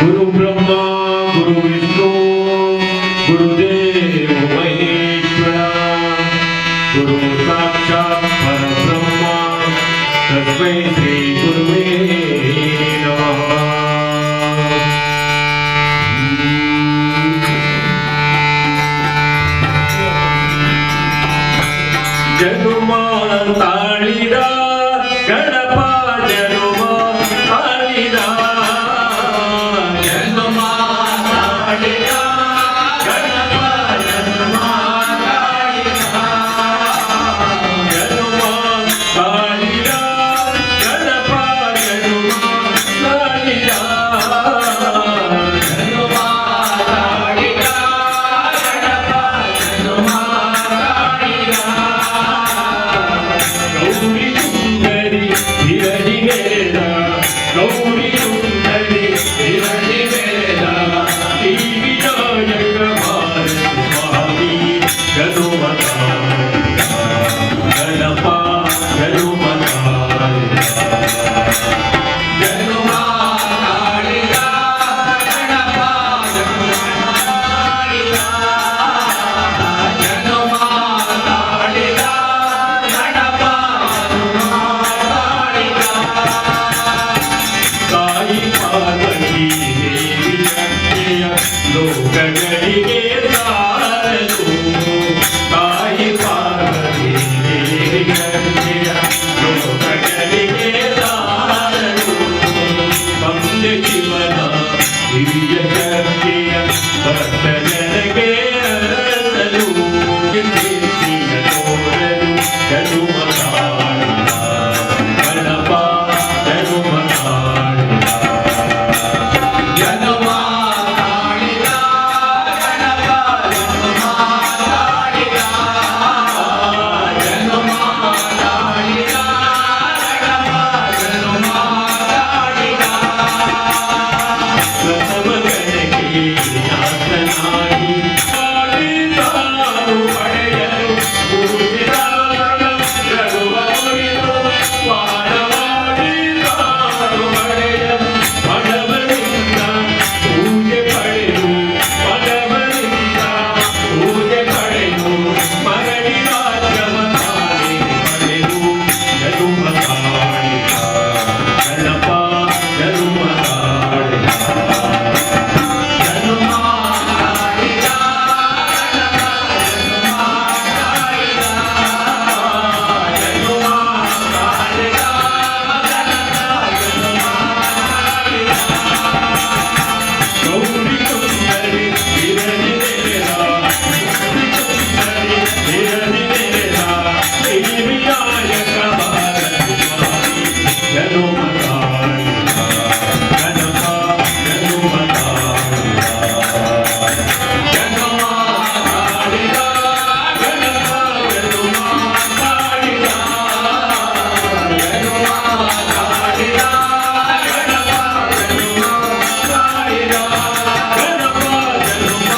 गुरु ब्रह्मा गुरु विष्णु गुरुदेव महेश्वरा गुरु साक्षात् परब्रह्मा तस्मै श्री गुरुवे नमः। जनुम ताळिदा गणप जनुम ताळिदा जनुम ताळिदा गणप जनुम ताळिदा जनुम ताळिदा गणप जनुम ताळिदा जनुम ताळिदा गणप जनुम ताळिदा गौरी सुंदरी हिरणी मेरा गौरी सुंदरी हिरणी मेरा विनायक स्वामी जनुम गणपा जनुम जनुम ताळिदा गणपा जनुम ताळिदा जनुम ताळिदा गणपा ತಾಯಿ ಪಾರ್ವತಿ ದೇವಿ ಶಕ್ತಿಯ ಲೋಕಗಳಿಗೆ ಸಾರಲು ತಾಯಿ ಪಾರ್ವತಿ ದೇವಿ ಶಕ್ತಿಯ ಲೋಕಗಳಿಗೆ ಸಾರಲು ತಂದೆ ಶಿವನ ದಿವ್ಯ ಶಕ್ತಿಯ ಭಕ್ತ ಜನಗೆ ಅರಸಲು ಕೀರ್ತಿಯ ತೋರಲು ಜನುಮ ತಾಳಿದ ಗಣಪ ಜನುಮ ತಾಳಿದ ಜನುಮ ತಾಳಿದ ಗಣಪ ಜನುಮ ತಾಳಿದ ಜನುಮ ತಾಳಿದ ಗಣಪ ಜನುಮ ತಾಳಿದ ಪ್ರಥಮ ಗಣಕ್ಕೆ ಯಾತನಾಗಿ ತಾಳಿದಾನು ಪಡೆಯಲು ಪೂಜಿದಾಗ ರಘುವ ಕುರಿತು ವಾದವಾಗಿ ತಾನು ಪಡೆಯಲು ಪದವನಿಂದ ಪೂಜೆ ಪಡೆದು ಪದವನಿಂದ ಪೂಜೆ ಪಡೆದು ಮರಳಿ ರಾಜ್ಯವ ತಾನೇ ಪಡೆದು ಜನುಮ ತಾಳಿದ ಗಣಪ ಜನುಮ ತಾಳಿದ ಜನುಮ ತಾಳಿದ ಗಣಪ ಜನುಮ ತಾಳಿದ ಜನುಮ ತಾಳಿದ ಗಣಪ ಜನುಮ ತಾಳಿದ ಗೌರಿ ಸುಂದರಿ ಹಿರಣಿ ಮೇರ ಗೌರಿ ಸುಂದರಿ ಹಿರಣಿ ಮೇರ ಶ್ರೀ ವಿನಾಯಕ ಭಾರತಿ ಸ್ವಾಮಿ ಜನುಮ ತಾಳಿದ ಗಣಪ ಜನುಮ ತಾಳಿದ ಜನುಮ ತಾಳಿದ ಗಣಪ ಜನುಮ ತಾಳಿದ ಜನುಮ ತಾಳಿದ ಗಣಪ ಜನುಮ ತಾಳಿದ ಗಣಪ ಜನುಮ.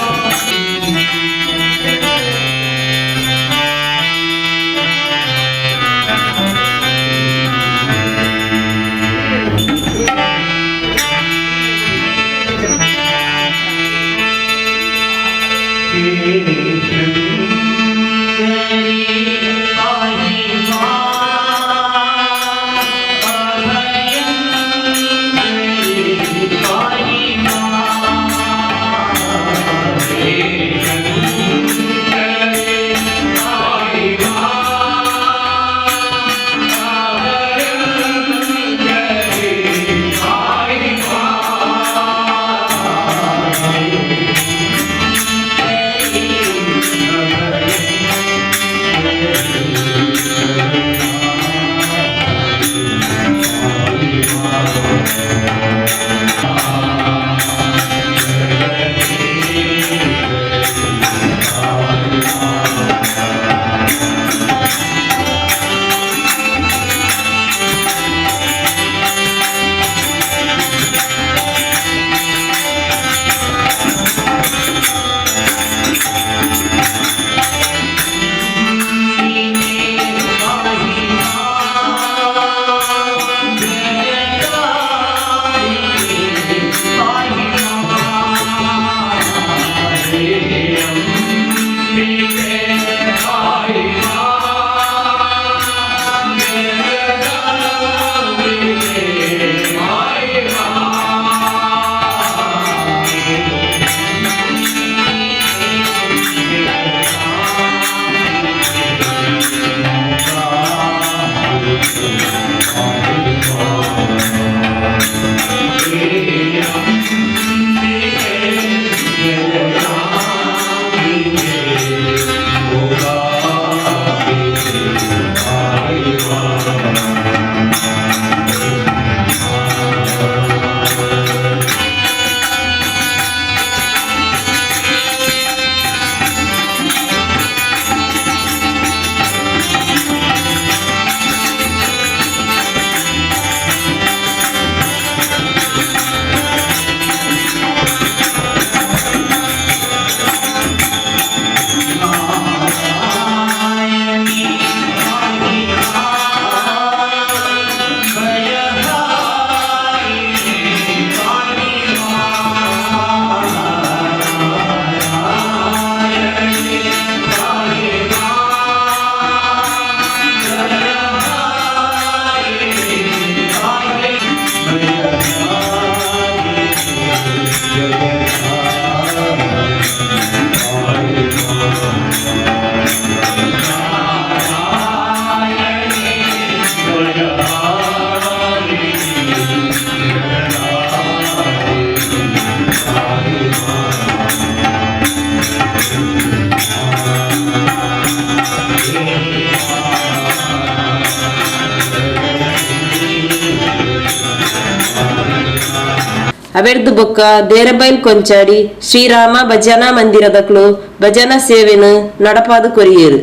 ಅವೆರ್ದು ಬೊಕ್ಕ ದೇರಬೈಲ್ ಕೊಂಚಾಡಿ ಶ್ರೀರಾಮ ಭಜನಾ ಮಂದಿರದಕ್ಲು ಭಜನಾ ಸೇವೆನು ನಡಪಾದು ಕೊರಿಯೇರು.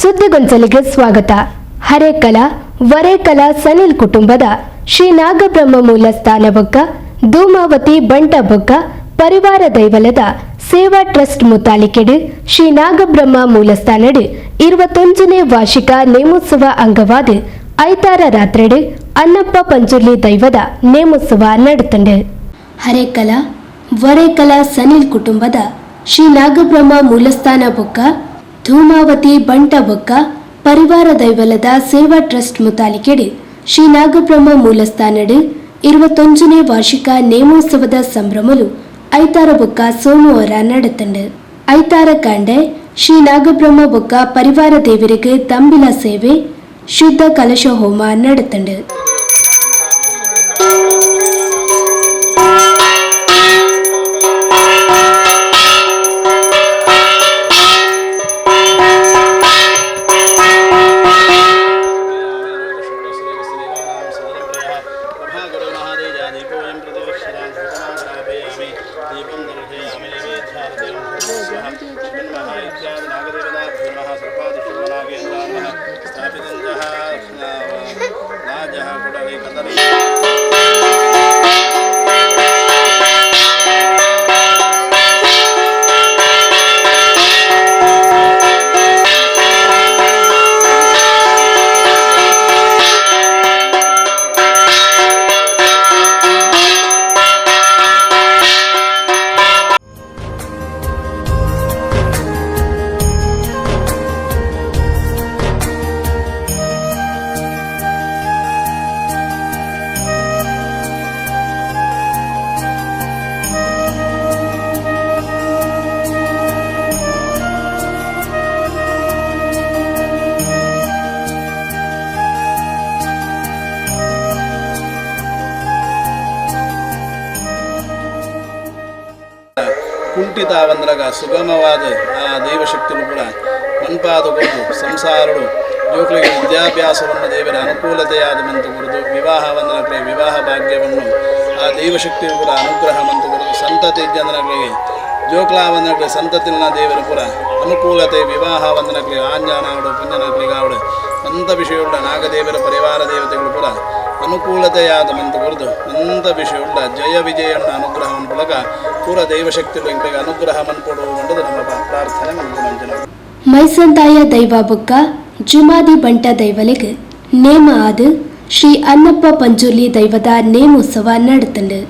ಸುದ್ದಿಗೊಂಚಲಿಗೆ ಸ್ವಾಗತ. ಹರೇಕಲ ವರೇಕಲ ಸನಿಲ್ ಕುಟುಂಬದ ಶ್ರೀ ನಾಗಬ್ರಹ್ಮ ಮೂಲ ಸ್ಥಾನ ಬೊಕ್ಕ ಧೂಮಾವತಿ ಬಂಟ ಬೊಕ್ಕ ಪರಿವಾರ ದೈವಲದ ಸೇವಾ ಟ್ರಸ್ಟ್ ಮುತಾಲಿಕೆಡು ಶ್ರೀ ನಾಗಬ್ರಹ್ಮ ಮೂಲಸ್ಥಾನಡು 21ನೇ ವಾರ್ಷಿಕ ನೇಮೋತ್ಸವ ಅಂಗವಾದ ಐತಾರ ರಾತ್ರಿಡು ಅನ್ನಪ್ಪ ಪಂಜುರ್ಲಿ ದೈವದ ನೇಮೋತ್ಸವ ನಡೆತಂಡು. ಹರೇಕಲ ವರೇಕಲ ಸನಿಲ್ ಕುಟುಂಬದ ಶ್ರೀ ನಾಗಬ್ರಹ್ಮ ಮೂಲಸ್ಥಾನ ಬೊಕ್ಕ ಧೂಮಾವತಿ ಬಂಟ ಬೊಕ್ಕ ಪರಿವಾರ ದೈವಲದ ಸೇವಾ ಟ್ರಸ್ಟ್ ಮುತಾಲಿಕೆಡು ಶ್ರೀ ನಾಗಬ್ರಹ್ಮ ಮೂಲಸ್ಥಾನಡು 21ನೇ ವಾರ್ಷಿಕ ನೇಮೋತ್ಸವದ ಸಂಭ್ರಮಲು ಐತಾರ ಬೊಕ್ಕ ಸೋಮವಾರ ನಡೆತಂಡು. ಐತಾರ ಕಾಂಡೆ ಶ್ರೀ ನಾಗಬ್ರಹ್ಮ ಬೊಕ್ಕ ಪರಿವಾರ ದೇವರಿಗೆ ತಂಬಿಲ ಸೇವೆ ಶುದ್ಧ ಕಲಶ ಹೋಮ ನಡೆತಂಡು. ಕುಂಠಿತ ಬಂದ್ರಾಗ ಸುಗಮವಾದ ಆ ದೈವಶಕ್ತಿಯು ಕೂಡ ಮನ್ಪಾದ ಕೊರದು ಸಂಸಾರಡು ಜೋಕುಗಳಿಗೆ ವಿದ್ಯಾಭ್ಯಾಸವನ್ನು ದೇವರ ಅನುಕೂಲತೆಯಾದ ಮಂತು ಕೊರದು ವಿವಾಹವಂದನಗಳಿಗೆ ವಿವಾಹ ಭಾಗ್ಯವನ್ನು ಆ ದೈವಶಕ್ತಿಯು ಕೂಡ ಅನುಗ್ರಹ ಮಂತು ಕೊರದು ಸಂತತಿ ಜನಗಳಿಗೆ ಜೋಕ್ಲಾವಂದನಗಳಿಗೆ ಸಂತತಿನ ದೇವರು ಕೂಡ ಅನುಕೂಲತೆ ವಿವಾಹ ವಂದನಗಳಿಗೆ ಆಂಜಾನಾವಡು ಪುಂಜನಗಳಿಗೆ ಆವಡು ಅಂಥ ವಿಷಯವುಳ್ಳ ನಾಗದೇವರ ಪರಿವಾರ ದೇವತೆಗಳು ಕೂಡ ಅನುಕೂಲತೆಯಾದ ಮಂತು ಕೊರದು ಅಂಥ ವಿಷಯವುಳ್ಳ ಜಯ ವಿಜಯನ ಅನುಗ್ರಹವನ್ನು ಮೂಲಕ ಪೂರ ದೈವಶಕ್ತಿಲು ಎಂಕ್ಲೆಗ್ ಅನುಗ್ರಹ ಮನ್ಪೊಡು ಪಂಡುದು ನಮ್ಮ ಪ್ರಾರ್ಥನೆ ಮನ್ಪುನಂಚಿನ. ಮೈಸಂದಾಯ ದೈವ ಬೊಕ್ಕ ಜುಮಾದಿ ಬಂಟ ದೈವಲೆಗ್ ನೇಮ ಆದ್ ಶ್ರೀ ಅನ್ನಪ್ಪ ಪಂಜುರ್ಲಿ ದೈವದ ನೇಮೋತ್ಸವ ನಡೆತಂಡು.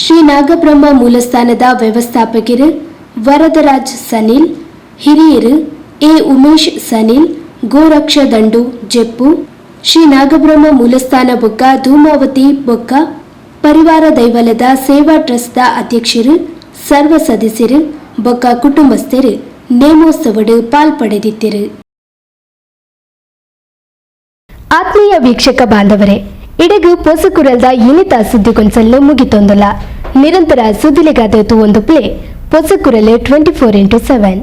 ಶ್ರೀ ನಾಗಬ್ರಹ್ಮ ಮೂಲಸ್ಥಾನದ ವ್ಯವಸ್ಥಾಪಕರು ವರದರಾಜ್ ಸನಿಲ್, ಹಿರಿಯರು ಎ ಉಮೇಶ್ ಸನಿಲ್, ಗೋರಕ್ಷ ದಂಡು ಜೆಪ್ಪು, ಶ್ರೀ ನಾಗಬ್ರಹ್ಮ ಮೂಲಸ್ಥಾನ ಬೊಕ್ಕ ಧೂಮಾವತಿ ಬೊಕ್ಕ ಪರಿವಾರ ದೈವಲದ ಸೇವಾ ಟ್ರಸ್ಟ್ದ ಅಧ್ಯಕ್ಷರು, ಸರ್ವ ಸದಸ್ಯರು ಬೊಕ್ಕ ಕುಟುಂಬಸ್ಥರು ನೇಮೋತ್ಸವಡು ಪಾಲ್ಪಡೆದಿದ್ದರು. ಆತ್ಮೀಯ ವೀಕ್ಷಕ ಬಾಂಧವರೇ, ಇಡಗು ಪೊಸಕುರಲ್ದ ಇನಿತ ಸುದ್ದಿಗೊಂಚಲ್ಲು ಮುಗಿತೊಂದುಲ್ಲ. ನಿರಂತರ ಸುದ್ದಿಲೆಗಾದ ಒಂದು ಪ್ಲೇ ಪೊಸಕುರಲೆ 24x7.